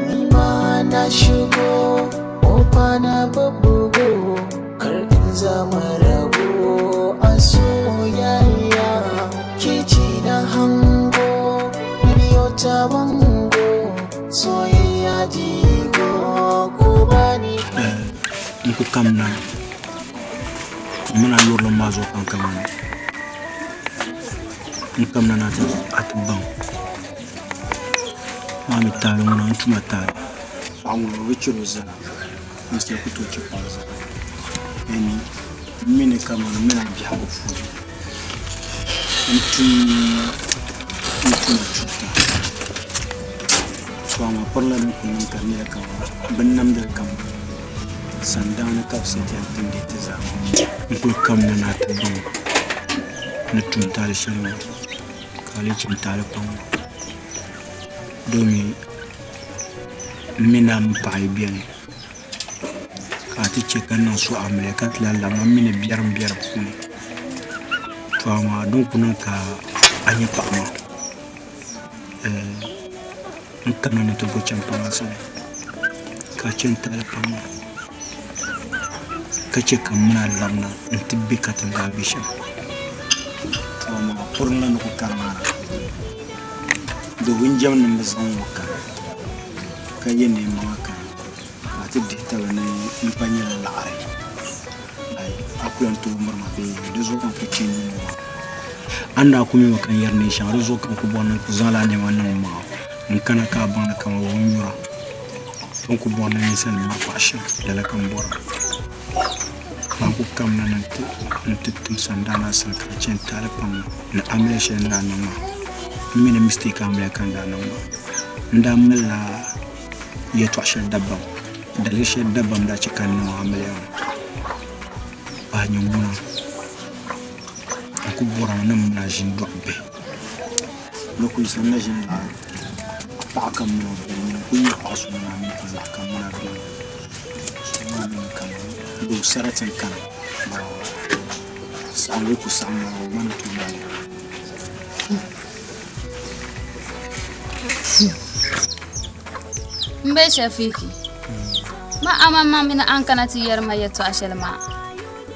ni ma na shigo kofa na bubbugo kar in zama rago a soyayya ke ce na hango biyo ta bango soyayya jigo ko bani N ku kamina n mini a yurilim maa zuɣu ka n kamina n kamina ni a ti baŋ maa mi taali ŋuna n tuma taali paɣa ŋuna o bi chɛri o zaa Ninsal ku tooi chɛ paɣa zaa. Yani m mi ni kaman m mini a biɛhigu puuni n tum n tuma chuuta. To amaa pirila din kul niŋ ka di nyɛla kaman binnamdili kam sandaani ka bɛ sa ti yɛn timdi ti zaa ŋɔ. N kul kamina ni a ti baŋ ni tum taali shɛli ŋɔ ka a lee chɛ n taali pam domi m mi ni a mini paɣa yi beni. Ka a ti chɛ ka n niŋ so amiliya ka ti lahi labina m mi ni biɛrim be di puuni. To amaa din ku niŋ ka a nya paɣa maa, n kamina ni ti bo chɛmpaŋ a sani ka a chɛ n-taali paŋ ma ka chɛ ka m mini a labina nti be ka ti ni daa be shɛm. To amaa puriŋ la ni ku kari maa na, di wunjɛmnim bi zaŋ ŋɔ kani ka ye neen maŋa kani. Ka a ti dihi taba ni m pa nyɛla laɣiri, ayi, a ku lan tooi miri ma bee? Di zuɣu ka n ku chɛ n nini maa. A ni daa ku mi ma ka n yɛri neen shɛŋa, di zuɣu ka n ku bɔri ni n ku zaŋla a nɛma niŋ m maŋa n-kana ka a baŋ ni kaman wunnyura o ni ku bɔri ni ninsal miri paɣ shɛm, lala ka m bɔra. Ka n ku kamina ni n ti tim sandaani a sani ka a chɛ n taali paŋ ma ni amiliya shɛli n daa niŋ maa. M mi ni mistake amiliya ka n daa niŋ maa. N daa malila yɛltɔɣa shɛli dabam, daliri shɛli dabam daa chɛ ka n niŋ amiliya maa. Pahi nyɛ ŋuna n ku bɔrimi ni m mini a ʒini dɔɣi bihi. Ni kuli sani na ʒini laɣim paɣa kam mini o bihi nyini n-kuli nyɛ paɣa so ŋun a mi ti zaɣ kam mini a bihi so maa mi ni kaman doo sarati n-kana saɣiŋgu ku saɣim maa o gba ni tooi mali. M be Shafiki, ma amaŋmaŋ mini a ni kana ti yɛri ma yɛtɔɣ shɛli maa,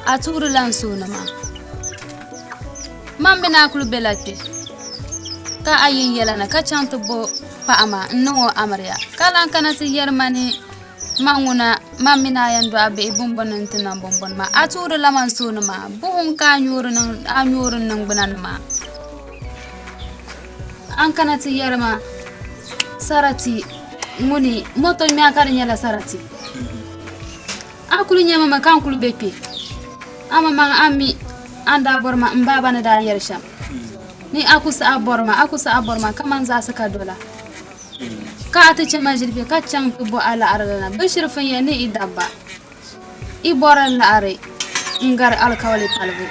a tuurila n suhu ni maa. Man mini a kul bela kpe, ka a yi n yɛla ni ka chaŋ ti bo paɣa maa n-niŋ o amiliya, ka lan kana ti yɛri ma ni man ŋuna man mini a yɛn dɔɣi bihi bumbuni nti niŋ bumbuni maa. A tuurila man suhu ni maa, buɣim ka a nyoori n niŋgbuna ni maa. A ni kana ti yɛri ma sarati ŋuni moto ŋmɛa ka di nyɛla sarati. A kuli nya ma mi ka n kuli be kpe. Amaŋmaŋ a mi a ni daa bɔri ma m baaba ni daa yɛli shɛm ni a ku saɣi bɔri ma, a ku saɣi bɔri ma kaman zaɣisi ka dola. Ka a ti chɛ ma ʒili kpe ka chaŋ ti bo a laɣiri la na. Bɛ shiri fin ya ni i dabba, i bɔri laɣiri n-gari alikauli palibu.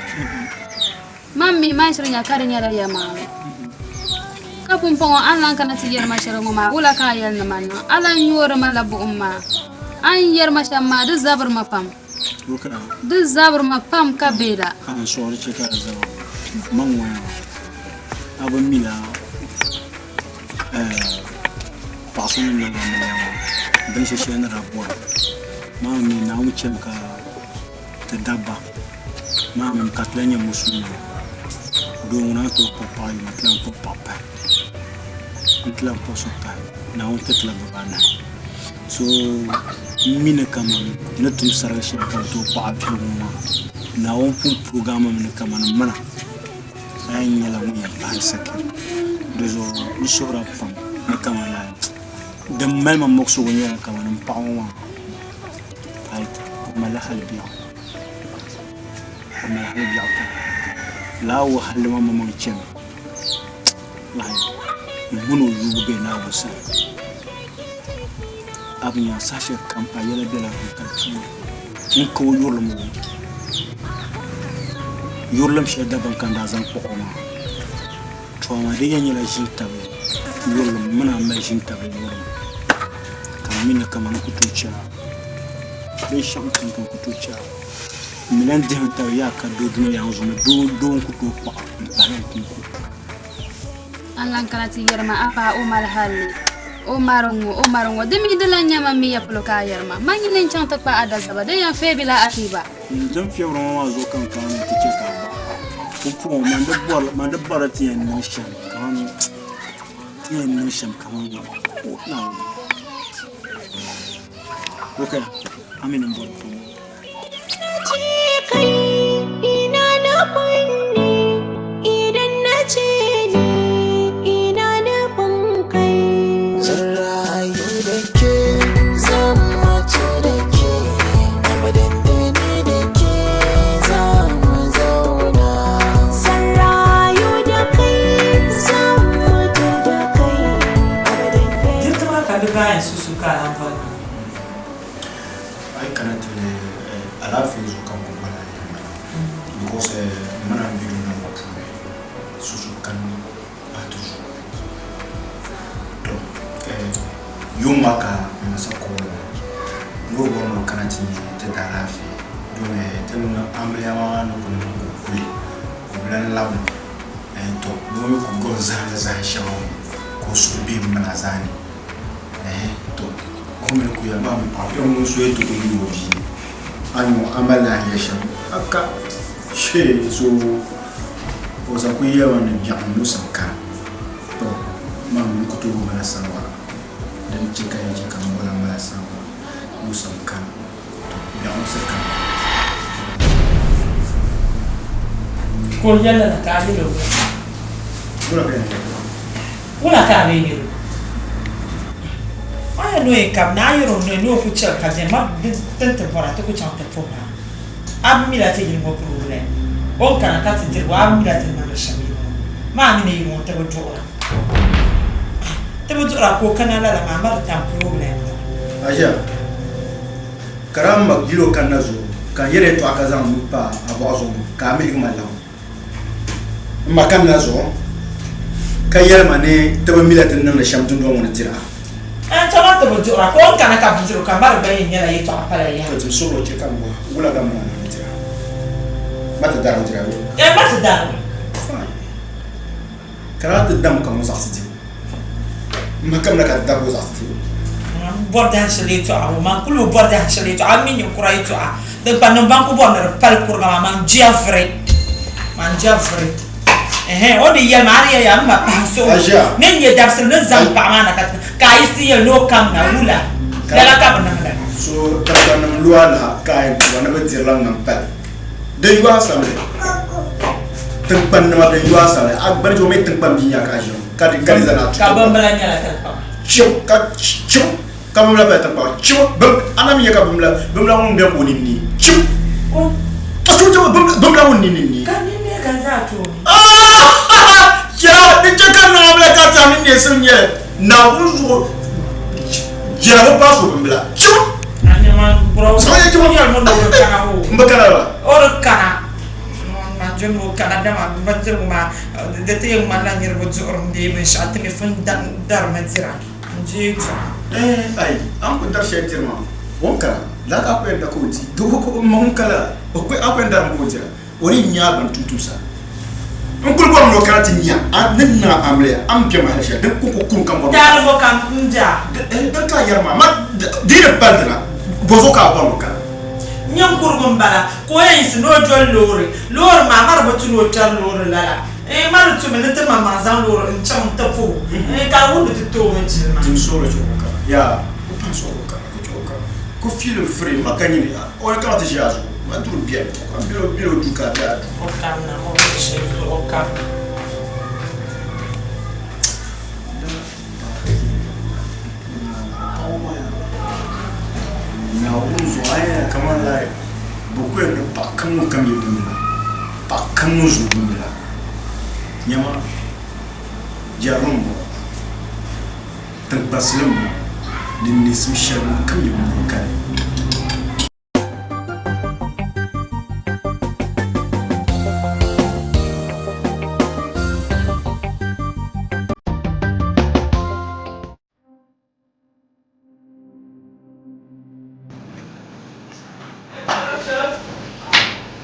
Man mi man shiri nya ka di nyɛla yɛlimaŋli. Ka pumpɔŋɔ a ni lan kana ti yɛri ma shɛli ŋɔ maa, wula ka a yɛli ni man niŋ? A lan yoori ma la buɣim maa. A ni yɛri ma shɛm maa, di zabiri ma pam. Di zabiri ma pam ka be la. A ni sɔɣiri chɛ ka di zabiri ma ŋɔ yaa, a bi mi la paɣ so ni niŋ amiliya maa binshɛ shɛli ni daa bɔra. Maa mi Naawuni chɛmi ka ti dabba maa mini ka ti lahi nyɛ musulinima doo ŋuna ni tooi kpuɣi paɣa yuma ti lahi kpuɣi paɣa pahi n-ti lahi kpuɣi so pahi Naawuni ti ti la bibaanahi so m mi ni kaman ni tum sarigi shɛli ka bɛ tooi kpuɣi a piligu ŋɔ maa Naawuni pun program mi ni kaman m mina a yɛn nyɛla ŋun yɛn pahi sakiri di zuɣu n suhiri a pam ni kaman din mali ma muɣisigu nyɛla kaman m paɣa ŋɔ maa like o malila hali biɛɣu o mali hali biɛɣu pam lala wahalli maa maŋmaŋ chɛmi like n ŋuni o yubu bɛ Naawuni sani a bi nya saha shɛli kam a yɛla bela hankali puuni n ka o yurilim o yurilim shɛli dabam ka n daa zaŋ kpuɣi o maa to amaa di yɛn nyɛla ʒini tabili yurilim mini a mali ʒini tabili yurilim ka m mi ni kamani n ku tooi chɛ a binshɛɣu kam ka n ku tooi chɛ a m mi lan dihimi tabi yaa ka doo dunia ŋɔ zuɣu ni doo n-ku tooi kpuɣi a m-pahila n kɔŋko. A lan kana ti yɛri ma a paai o mali halli, o mari ŋ-ŋɔ, o mari ŋ-ŋɔ. Di mi di lan nyɛ man mi ya polo ka a yɛri ma. Man nyini n-chaŋ ti kpa a dazaba, din yɛn feebila a tiba. Din fiɛbiri ŋɔ maa zuɣu ka n kana ni n ti chɛ ka a baɣa. Pumpɔŋɔ man di bɔrila ti yɛn niŋ shɛm kaman ti yɛn niŋ shɛm kaman Naawuni. Ok, a mi ni m bɔri pam. Diriti maa ka di baai susu ka a lan bɔri maa. A yi kana ti lihi alaafee zuɣu ka n kuli bɔri a yɛli ma because mana m be dunia ŋɔ puuni susu kani pahi ti zuɣu. To yuŋ maa ka n masa call ma ni o bɔri ni o kana ti nya ti daa Domi ti ni niŋ amiliya maa ni kuli niŋ ka o kuli ka o bi lan labina. Ɛɛn tɔ noo mi kuli gɔri zahindi zahin shɛŋa ŋɔ ka o suhu be m mini a zaa ni. Ɛɛn tɔ o mi ni kuli yɛli maa mi paɣa kpɛm ŋun soya ti ku yi o bia ni. A ni ŋɔ a mali a ni yɛli shɛm a ka shee so o zaŋ kuli yɛli ma ni biɛɣu ni o sabi kara. Tɔ maa mi ni ku tooi mali saawara din chɛ ka yɛn chɛ ka m bɔla mali saawara ni o sabi kara. Tɔ biɛɣu ni sabi kara. Ka o yɛli lala ka a yɛl o mi. Wula ka yɛn yɛli o? Wula ka a lee yɛl o? O yɛn ni o yɛn kabi ni a yɛr o noli ni o ku chɛ ka bɛ ma din ti bɔra ti ku chaŋ ti puhi maa. A bi mila ti yili ŋɔ problem. O ni kana ka ti dirigu a bi mila ti ni niŋdi shɛm yili ŋɔ maa mini yili ŋɔ ti bi duɣira. Ti bi duɣira ka o kana lala maa ma di tam problem la. Aʒia, ka daa m ma yili o kanna zuɣu ka n yɛli yɛtɔɣa ka zaŋ nuu pa a bɔɣu zuɣu ka a miligi ma laŋ. M ma kanna zuɣu ka yɛli ma ni ti bi mila ti ni niŋdi shɛm dundɔŋ ŋɔ ni dira. N tɔma ti bi duɣira ka o ni kana ka bindirigu ka mari gba yɛn nyɛla yɛtɔɣa pala yaha. To tim suɣilo chɛ ka m bɔhi, wula ka m ma niŋdi dira? Ma ti darimi dira bee? Ɛɛn, ma ti darimi. Fine. Ka daa ti dam ka ŋun zaɣisi dibu. M ma kamina ka ti darigi o zaɣisi dibu. M bɔri dahin shɛli yɛtɔɣa ŋɔ, man kul bi bɔri dahin shɛli yɛtɔɣa, a mi ninkura yɛtɔɣa din kpa niŋ ban ku bɔri ni di pali kuriga maa, man jia vuri, man jia vuri. Ɛhɛn, o ni yɛli ma, a ni yɛli yaa m ma pahi suhu ni n nyɛ dabisili ni zaŋ paɣa maa na ka ti ka a yiɣisi yɛli ni o kamina, wula? Lala ka bɛ niŋda. So tiŋgbannim lu alaha ka a yɛn tuba ni bɛ dirila ŋmani pali. Din yo a samli, tiŋkpannima din yo a samli, a gbani chɛ o mi tiŋkpan bia nya ka a ʒi ŋɔ, ka di ka di zani a Ka bimbila nyɛla tiŋkpaŋa. Chiw ka chiw ka bimbila pala tiŋkpaŋa chiw bim a na mi nya ka bimbila bimbila ŋun bɛ ka o ninni chiw a chiw chiw bimbila ŋun ninni ni. Ka ninni ka zaa tooni. Ya di chɛ ka naɣibila ka ti a ni neesim nyɛ Naawuni zuɣu jɛra bi paai so bimbila chiw. N bi kana la. O di kana man doli o kana dama bindirigu maa di ti yɛn ŋmanila niriba duɣirimi bee binshɛɣu ti mi pun darimi dira n deei duɣu. Ai a ni ku dari shɛli diri maa o ni kana lala ka a ku yɛn da ka o di di ko m ma ŋun ka lala a ku yɛn darimi ka o dira. O ni nya a gbani tumtumsa. N kuli bɔrimi ni o kana ti nya a ni niŋ a amiliya, a ni be mahali shɛli din kɔŋko kuŋ ka m bɔri ni o Taaribo kam n-be a. Din ka a yɛri maa, ma di yi ni pali dina, bɔzuɣu ka a bɔri ni o kana? Niŋkurugu m-bala ka o yɛn yiɣisi ni o doli loori. Loori maa, ma di bi tu ni o kpɛri loori lala. Eeh, ma di tumi ni ti maŋmaŋ zaŋ loori n-chaŋ nti puhi o. Eeh, ka di wuhi ni ti tooi mi jilima. Dim suɣili chɛ o kana. Yaa, o pahi suɣili o kana, ka chɛ o kana. Ka o fiili n-firi ma ka nyini a. O ni kana ti ʒi a zuɣu, ma duri beni, ka m bela o duu ka a be a duu. O kamina, o bi ʒi zuɣu, o kamina. Naawuni zuɣu a yɛn kaman like bɛ ku yɛn ni paɣa kam ŋun kam yɛ bimbila, paɣa kam ŋun zooi bimbila nyama jɛrilim m-bɔŋɔ, tiŋkpansili m-bɔŋɔ ni neesim shɛli ŋun kam yɛ bimbila kani.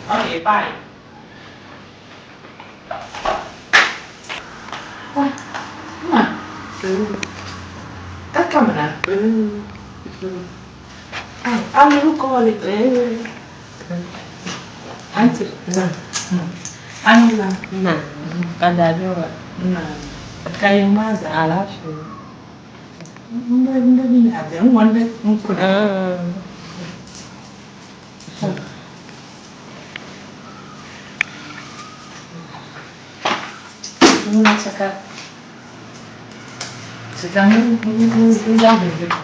Okay, bye. Ma, ka kamina. Ai, a kɔli. Aunty, Anula. Na, ka dabewa. Na. Ka yi maa zaa alaafee. N bi a bɛ n wandi n kuli. Ŋuna chɛ ka ti zaŋ n zaŋ bindirigu.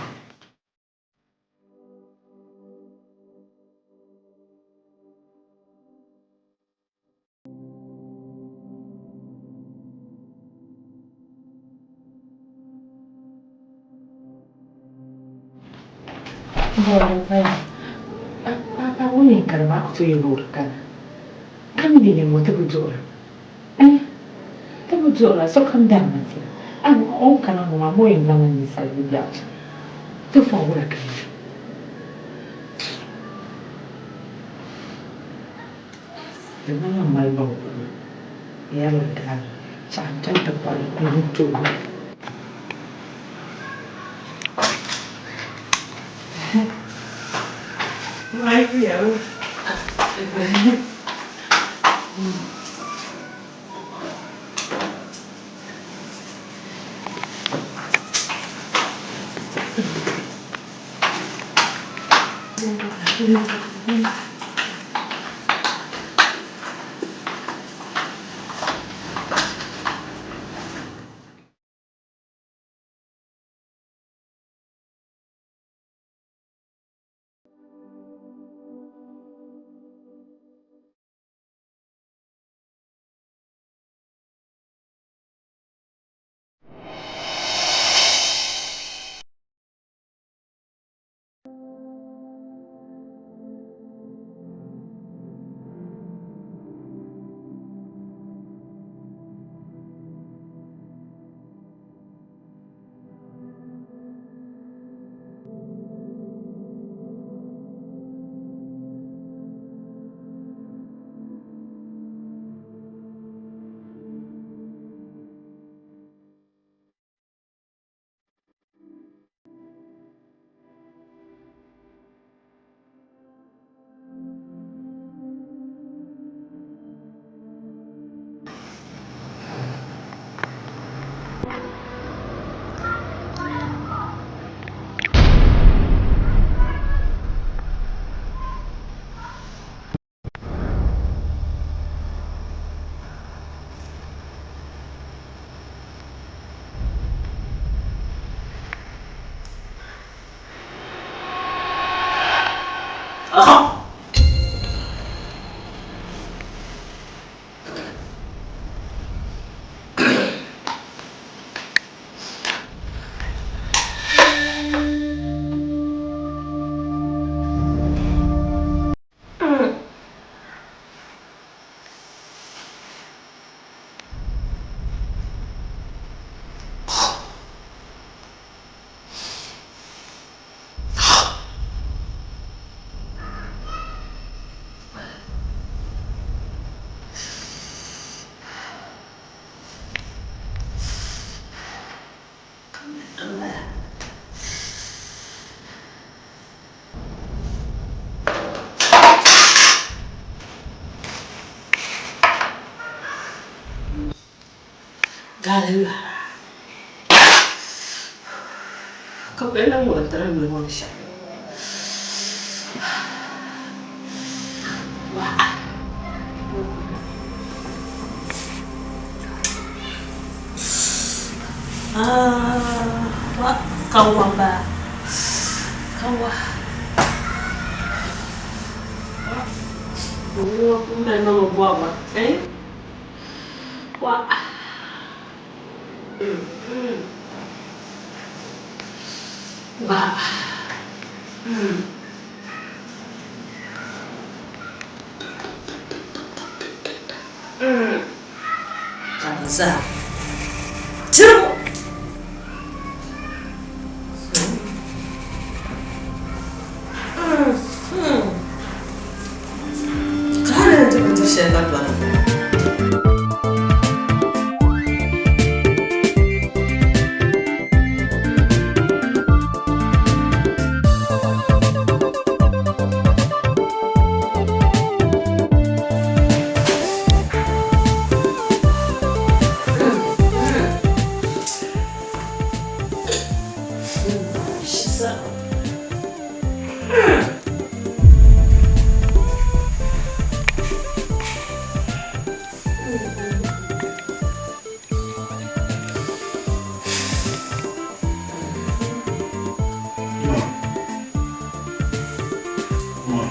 Papa ŋun yɛn kani maa ku tooi yɛli o di kana ka mi di ŋɔ ti bi duɣira eh ti bi duɣira sokam darimi dira a o ni kana ŋɔ maa ma o yɛn zaŋla ninsali ni biɛɣu chaŋ ti fɔŋ wula ka yi niŋ. Di niŋ m mali baŋ kuma yɛrila daani saha n-chaŋ ti kpari n-ti o. Gaali lɔra ka bɛ lahi ŋɔ tiri mi ŋɔ shɛm. Wa kawa ba kawa. Wa kumbe no bwaba eh wa. Wa. Kaza. Tiribu. Ka ni ti bindiri shɛli ka dɔna. Shisa. Ma. Ma.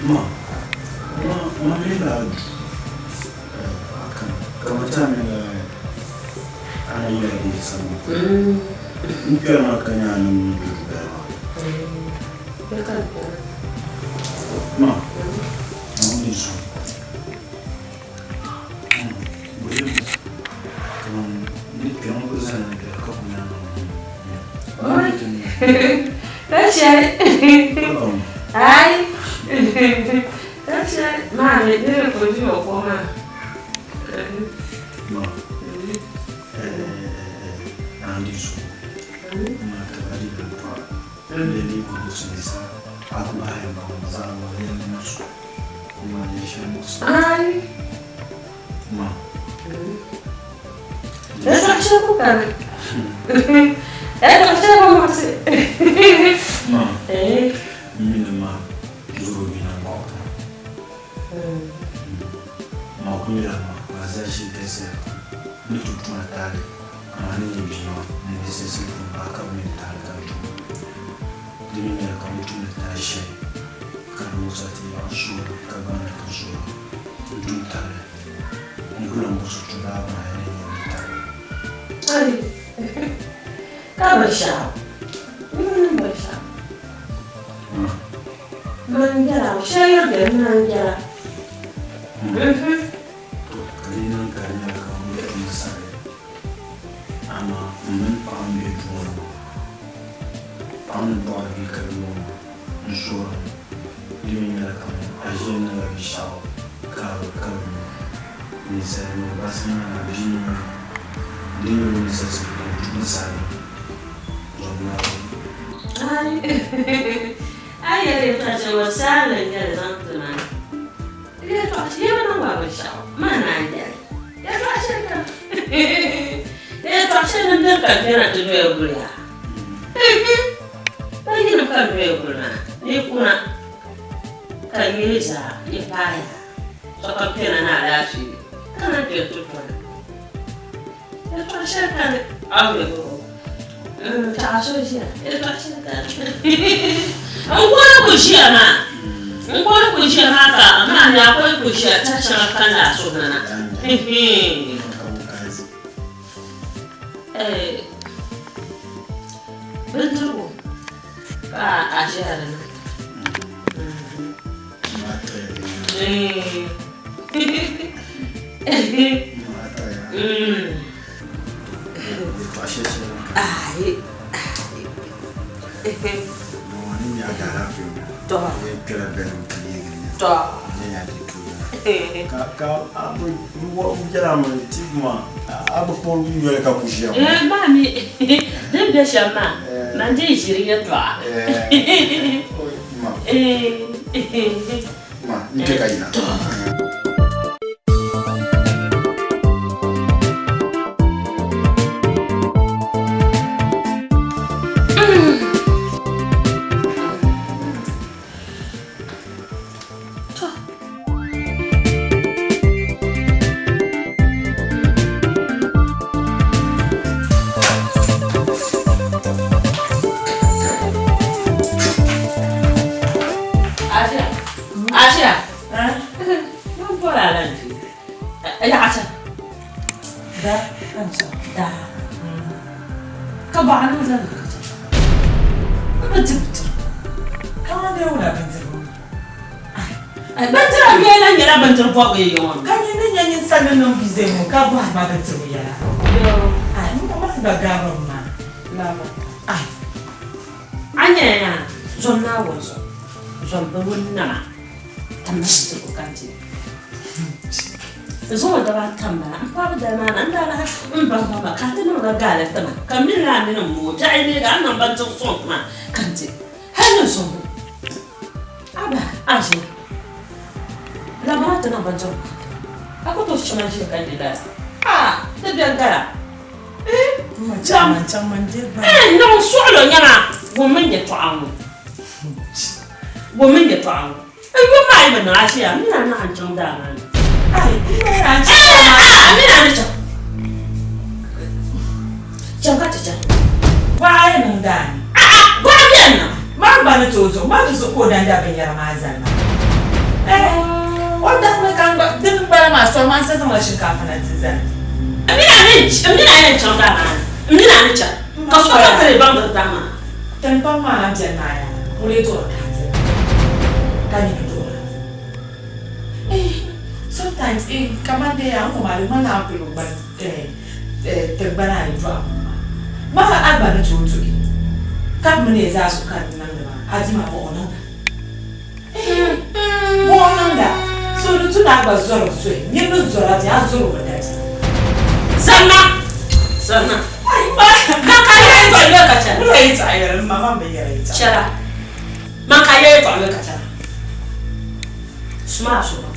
Ma, ma mi la kamata mi la ana yɛrɛ de sama. N kpɛri ma ka nya ni du bɛɛ. Ma. Ma ni zu. Shɛli. Ai. Shɛli. Maa mi niriba ku ʒi o ko maa. Ma. Andi su. Ma tabari da pa. Le ni ku su sa. Aku ba ya ba ma za ma le ni ma su. Ma le sha mo su. Ai. Ma. Ma. Mini ma zuru bi na ba ta. Ma ku ya ma ba za shi ta se. Ni tu tuma tare. Ma ni yi bi ma ni se se ku ba ka mi tare ta tu. Dimi ne ka mi tu ne ta she. Ka mo sa ti ya su ka ba na ta su. Tu tare. Ngula mo su tu da ba ya ni ni tare. Ai. Ka binshɛɣu. Binshɛɣu. Man jɛra shɛli yiri bɛ man jɛra. Ka di niŋ ka di nyɛla ka ŋun tum sari amaa n mini paɣa n bɛ duu ŋɔ paɣa ni dɔɣiri bia ka yuli ŋɔ n suhiri di mi nyɛla ka a ʒiya niŋla binshɛɣu ka ka bi mi ninsalinima baŋsim maa bia ni di nyɛ ninsal ka tum sari zom Naawuni. Ai. Ai yɛli yɛltɔɣa shɛli ŋɔ saali n nyɛli zaŋ ti ma. Yɛltɔɣa shɛli yɛli niŋ ma binshɛɣu maa naan yɛli. Yɛltɔɣa shɛli kam. Yɛltɔɣa shɛli din beni ka n kpɛna ti doya guli yaa. Ba yinim ka n doya guli maa ni kuna ka nyuhi zaa yi paaya sokam kpɛna ni alaafee ka naan kpɛri ti tɔna. Yɛltɔɣa shɛli kani a ni taɣa so ʒiya yɛltɔɣa shɛli kani n kuli ku ʒiya maa n kuli ku ʒiya maa ka maa ni a kuli ku ʒiya tɛha shɛŋa kanna a suhu ni na bindirigu ka a ʒiya dinni. Maa mi din bɛ shɛm maa man dii ʒiri yɛltɔɣa. Ma, n kpɛ ka yina. Asia. Asia. Man bɔra a lan di. Yaɣa Da, an chaŋ. Da. Ka bɔɣa niŋ zani ka chaŋ. N bi di bindirigu. Kaman dee wula bindirigu? Bindira bee lan nyɛla bindiri bɔbigu yi ŋɔ. Ka nyini nyɛ ninsal ni niŋ bize ŋɔ ka bɔhi ma bindirigu yɛla. Ai, m ma gba garim maa. Ai. A nyɛla yaa zom Naawuni zuɣu, zom bi ŋun nama ka m mali bindirigu ka n di. N zaŋ o daba ata m-bala m paai bi dali maa na n daa lahi m baŋ ba ma ka a ti niŋla gaali ti ma ka m mini laa mini m mooi biɛɣu yi neegi a ni niŋ bindirigu sɔŋ ti ma ka n di hali ni zuŋɔ a bahi a ʒiya labina ti niŋ bindirigu ka n di a ku tooi chɛ ma ʒiya ka di lala aa di bɛni gala niŋ suɣulo nyɛma wummi n yɛltɔɣa ŋɔ wummi n yɛltɔɣa ŋɔ n yuli maa yi bi niŋ a ʒiya m mini a naɣ n-chaŋ daa maa ni. A mini a ni chaŋ. Chaŋ ka ti chaŋ. Gɔɣa yi niŋ daa ni. A'a, gɔɣa beni niŋ. Maa gba ni tooi zuɣu, maa di zuɣu ka o dan da binyɛra maa zali maa. O dami ka n gba, dini m-bala maa, sɔŋ ma n sa zaŋla shinkaafa na nti zali. M mini a ni, m mini a yɛn chaŋ daa maa ni. M mini a ni chaŋ ka sokam ti leei baŋdiri daa maa. Tiŋkpaŋ maa lan beni maa yaa, o lee duɣiri ka a dira, ka nyini duɣira. Sometimes kaman dee yaa n ŋɔ maa di ŋmanila a ni pili o gba tiŋgbana ayi dɔɣibu maa. Maa a gba ni tooi duhi. Ka bɛ mi ni zaa so ka di niŋdi maa, a di maa bɔ o niŋda? Bɔ o niŋda? So di tu ni a gba zɔri zohi, niri ni zɔri a bia, a zɔri o bi dabisa. Zanna! Zanna! Man ka yɛla yɛltɔɣa yoli ka chɛla. Wula yɛltɔɣa yɛli, m ma man bi yɛra yɛltɔɣa. Chɛla. Man ka yɛla yɛltɔɣa yoli ka chɛla. Suma a suhu.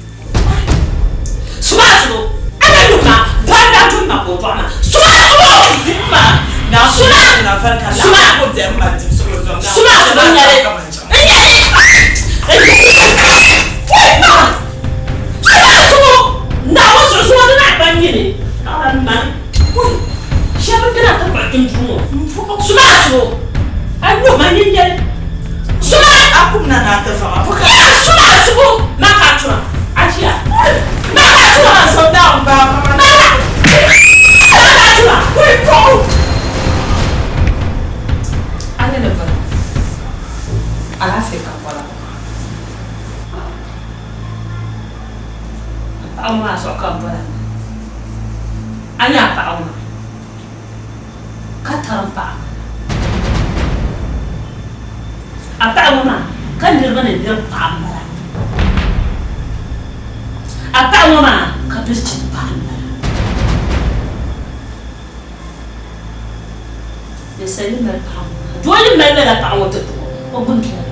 Suma a suhu. A na yuli ma, bɔri na dun ma ka o dɔɣi ma. Suma a suhu! Ma, Suma! Suma! Suma a suhu n nyɛli. N nyɛli! N nyɛli! Ma! Suma a suhu! Naawuni suhu suma di naai ban nyini. Naɣila mani. Shɛba bina ti kpuɣi tinduŋ ŋɔ. Suma a suhu! A yuli ma n nyɛli. Suma! A kum na na ti fama. Yaa suma a suhu! Ma ka a tuna. A ʒiya. Ma ka a tuna. So down ba mama. Ma ka Ma ka a tuna. Wai ko. A ni ni bala. Alaafee ka bɔra. A paɣa maa zuɣu ka n bɔra. A nya a paɣa maa ka tari m paɣa maa. A paɣa ŋɔ maa ka niriba ni liri paɣa m-bala. A paɣa ŋɔ maa ka bilichini paɣa m-bala. Ninsal yi mali paɣa ŋɔ maa, doo yi mali lala paɣa ŋɔ ti tuhi o, o gbuni bela.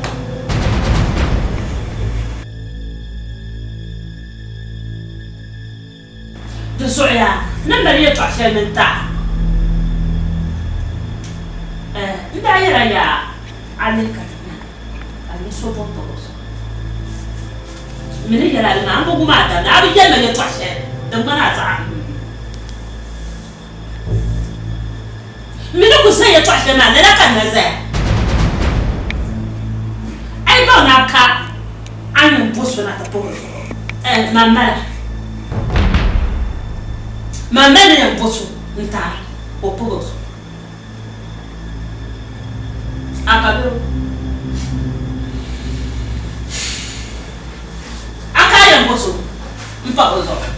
Di zuɣuya ni mali yɛtɔɣ shɛli din taɣi a. N daa yɛla yaa a lihi ka ti nya ka n ni so bɔbi bɔbi o zuɣu. M mi ni yɛl a li maa, m bi wum a damli, a bi yɛli ma yɛtɔɣ shɛli din ŋmani a zaɣa. M mi ni ku zani yɛtɔɣ shɛli maa, lala ka n na zaya. A yi baŋ ni a ka a ni yɛn bo so na ti pɔbi o zuɣu, man mali a. Man mali ni yɛn bo so n-ti a ka o pɔbi o zuɣu. A ka bɛ o. A ka a yɛn bo so m-pɔbi o zuɣu.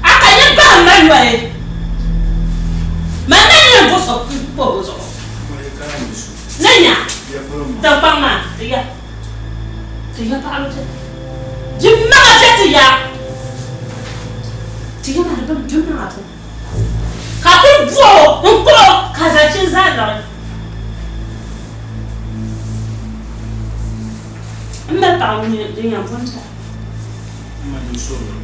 A ka nyɛ bahi ma yoli. Man na yɛn bo so m-pɔbi o zuɣu. Ni nya tiŋkpaŋ maa ti ya ti ya paɣaba che di maŋa che ti ya ti ya maa di bim di maŋa che ka ku bo o n kpuɣi o ka zachi zaa liɣi n mali paɣa ŋun din yɛn bo n tara. M ma din sɔrɔ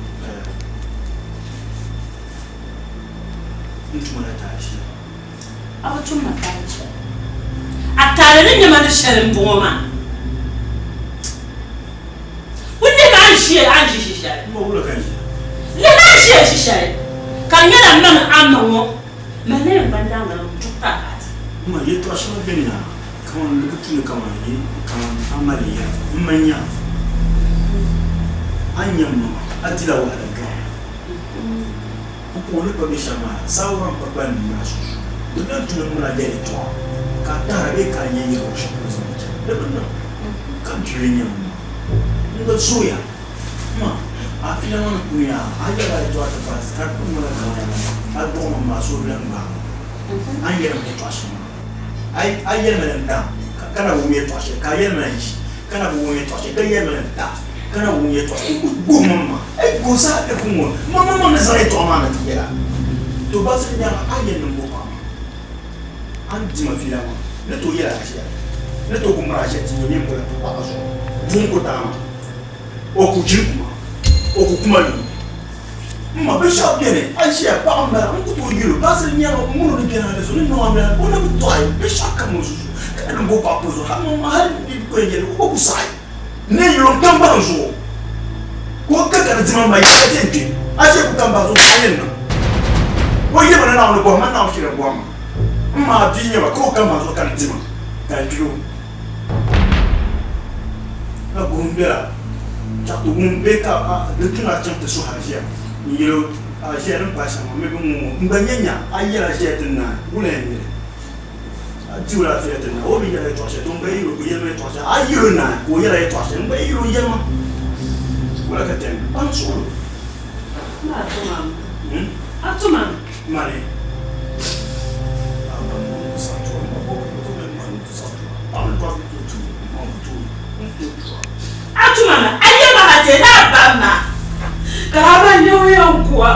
n tuma la taali shɛli. A bi tum ma taali shɛli. A taali ni nyɛ ma ni shɛli m-bɔŋɔ maa. Kul lihimi a ni ʒiya a ni ʒi ʒi shɛli. M ma wula ka n ʒiya? Lihimi a ni ʒiya ʒi shɛli, ka di nyɛla m ma mi a ma ŋɔ, mali ni yɛn gba daŋ n-duɣi ti a ka a di. M ma, yɛtɔɣ shɛŋa beni ha kaman di bi tu ni kaman yi kaman a mali ya m ma nya a ni nya m ma maa, a dila wahala dɔɣi ma. N puhi ni kpa bɛ shɛm maa, saawara m-pa kpalim m mini a sunsuuni. Di lan tu ni m mini a yɛli yɛtɔɣa ka a tahira bee ka a nya yɛligu shɛm polo zaŋ li chaŋ. Di bi niŋ ka m pili nya m ma. N gba zooya. M ma, a fiila ŋɔ ni kuni a, a yɛrila yɛtɔɣa ti paai ka di kuli ŋmanila kaman a dɔɣi ma maa so lan gbaai ma. A ni yɛli ma yɛtɔɣa shɛm maa, a yɛli ma li n-daŋ ka na bi wum yɛtɔɣa shɛli, ka a yɛli ma li n-ʒi ka na bi wum yɛtɔɣa shɛli, ka yɛli ma li n-ta. Ka na wum yɛtɔɣa shɛli ku guhi ma ma, Ei ka o saha kpe kum ŋɔ, ma maŋmaŋ ni zaŋ yɛtɔɣa maa na ti yɛl a. To baŋsim nyaaŋa a yɛn niŋ bo paɣa maa? A ni di ma fiila maa, n ni tooi yɛl a ʒiya? N ni tooi ku miri a ʒiya ti nyɛ mini bɔla paɣa zuɣu? Buɣim ku taai ma, o ku jiri ku ma, o ku ku ma lu. M ma, binshɛɣu beni, a ʒiya paɣa m-bala, n ku tooi yɛl o. Baŋsim nyaaŋa m min o ni beni hali zuɣu ni niŋ a mini o na bi tɔɣi binshɛɣu kam o zuɣu, ka na niŋ bo paɣa polo zuɣu hal maŋmaŋ hal bɛ ku yɛn yɛli o gba ku saɣi. N ni yɛl o n-kambani zuɣu, ka o ka ka di dima ma yɛla ti yɛn kpe, a ʒe ku kambani zuɣu ka a yɛn niŋ. O yɛli ma ni Naawuni bɔhi ma, Naawuni shiri bɔhi ma. M ma bia n-nyɛ ma, ka o kambani zuɣu ka di dima, ka n kpil o. Ka guhim bela chaɣ ti wum bee ka di tu ni a chaŋ ti suhi a ʒiya n-yɛl o, A ʒiya ni paai shɛm ŋɔ, m mi bi ŋum ŋɔ, m gba nya nya a yɛl a ʒiya ti naai, wula yɛn nyɛ li? A di o laafia ti naai, o bi yɛl a yɛtɔɣ shɛli, to m gba yi yɛl o ka o yɛli ma yɛtɔɣ shɛli, a yi yɛl o naai ka o yɛl a yɛtɔɣ shɛli, m gba yi yɛl o n-yɛli ma. Wala ka tɛm ban suɣulo. Ma tuma. A tuma. Mani. A tuma ma a yɛ ma ka na ba ma. Ka a ba nyɛ o yɛn kuwa.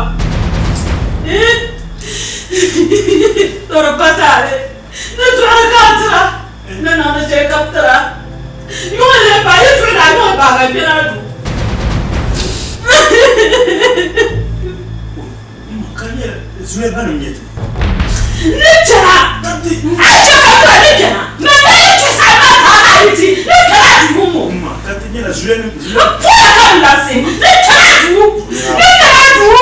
Tɔri patari. Ni tuɣiri ka a tira. Ni niŋdi shɛli ka bi tira. Yuŋ n lee paai yi tuɣi ni a yuŋ paai ka kpɛna du. Ni chana a chɛ ka tira ni chana mɛ bɛ yi chɛ saha maa ka a yi ti ni kpɛna duu ŋɔ. N poya ka n labisi ni chana duu ni kpɛna duu.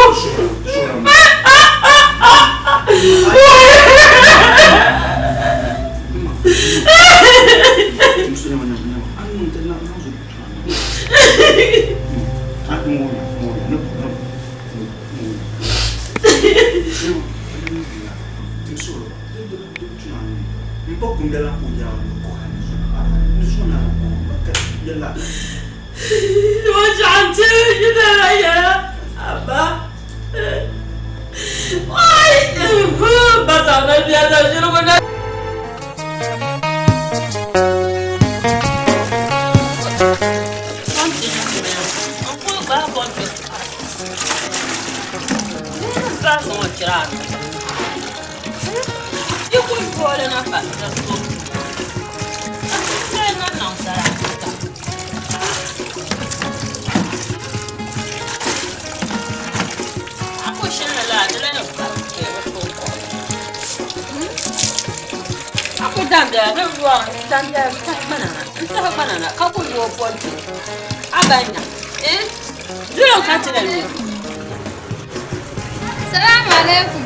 Salamu alaikum.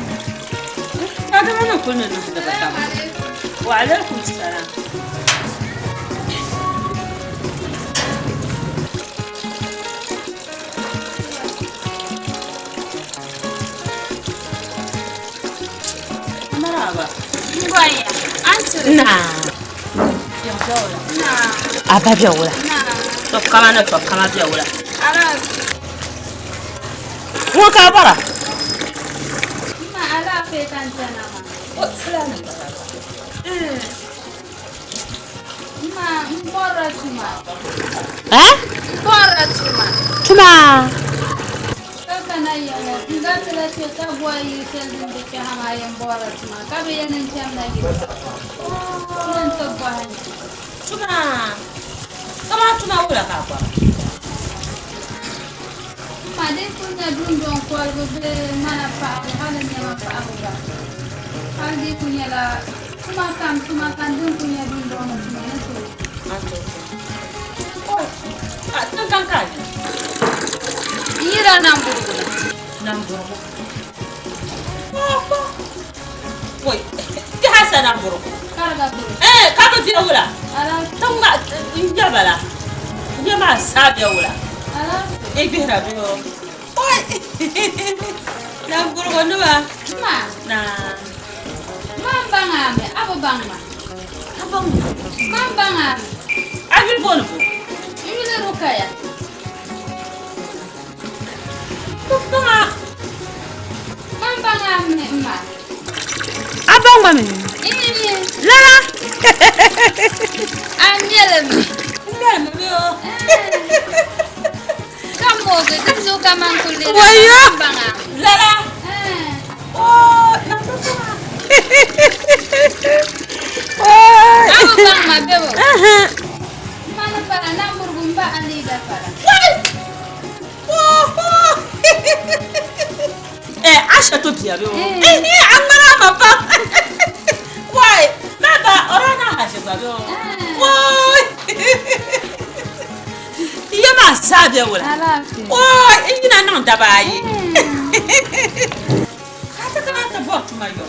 Wa alaikum salam. Maraba. Ngwaya. An Na. Na. Aba bɛ wula. Na. To kama na to kama bɛ wula. Ala. Ŋɔ ka bara. Ma ala fe kan tana ma. O fulani bara. Ma mbora tuma. Eh? Mbora tuma. Tuma. Kaka na yawo. Nga tila ce ka buwa yi sel din da ke hama yan bora tuma. Ka bi yanin kyam na gida. Nan tabba hani. Tuma. Kama tuma wula ka bara. Ma dai kunya dundon kwalbo be mana paɣabu hali nɛma paɣabu gba hali di ku nyɛla tuma kam tuma kam din ku nyɛ dundɔŋ ni tuma ni tooi. A tin kan ka ji. N yila Namburugu na. Namburugu. Wai, ki hasa Namburugu. Kariga biri. Eh, ka bi bɛ wula. Ala. Tin ma n nyɛ bala. N nyɛ maa saa bɛ wula. Ala. E gbihira bɛ o. Oi. Namburugu nima. Ma. Na. Ma n baŋ a mi, a bi baŋ ma. A baŋ ma. Ma n baŋ a mi. A yuli booni bo? N yuli Rukaya. Bi baŋ a. Ma n baŋ a mi n ma. A baŋ ma mi? Ii. Lala. A nyɛli mi. N nyɛli mi mi o. Ka moogi di zuɣu ka man kuli leei Wayo. n baŋ a mi. Lala. Oh, na bi baŋ a. A bi baŋ ma bebo. Ma ni pala Namburugu m ba Alida pala. Eh, Aisha to biya be o. Eh, eh, an ŋmana ma pam. Wai, na ba ora na ha she gba be o. Wai. Iye ma sa be wala. Wai, in yina niŋ daba ayi. Ka ta kana ta bɔ tuma yɔ.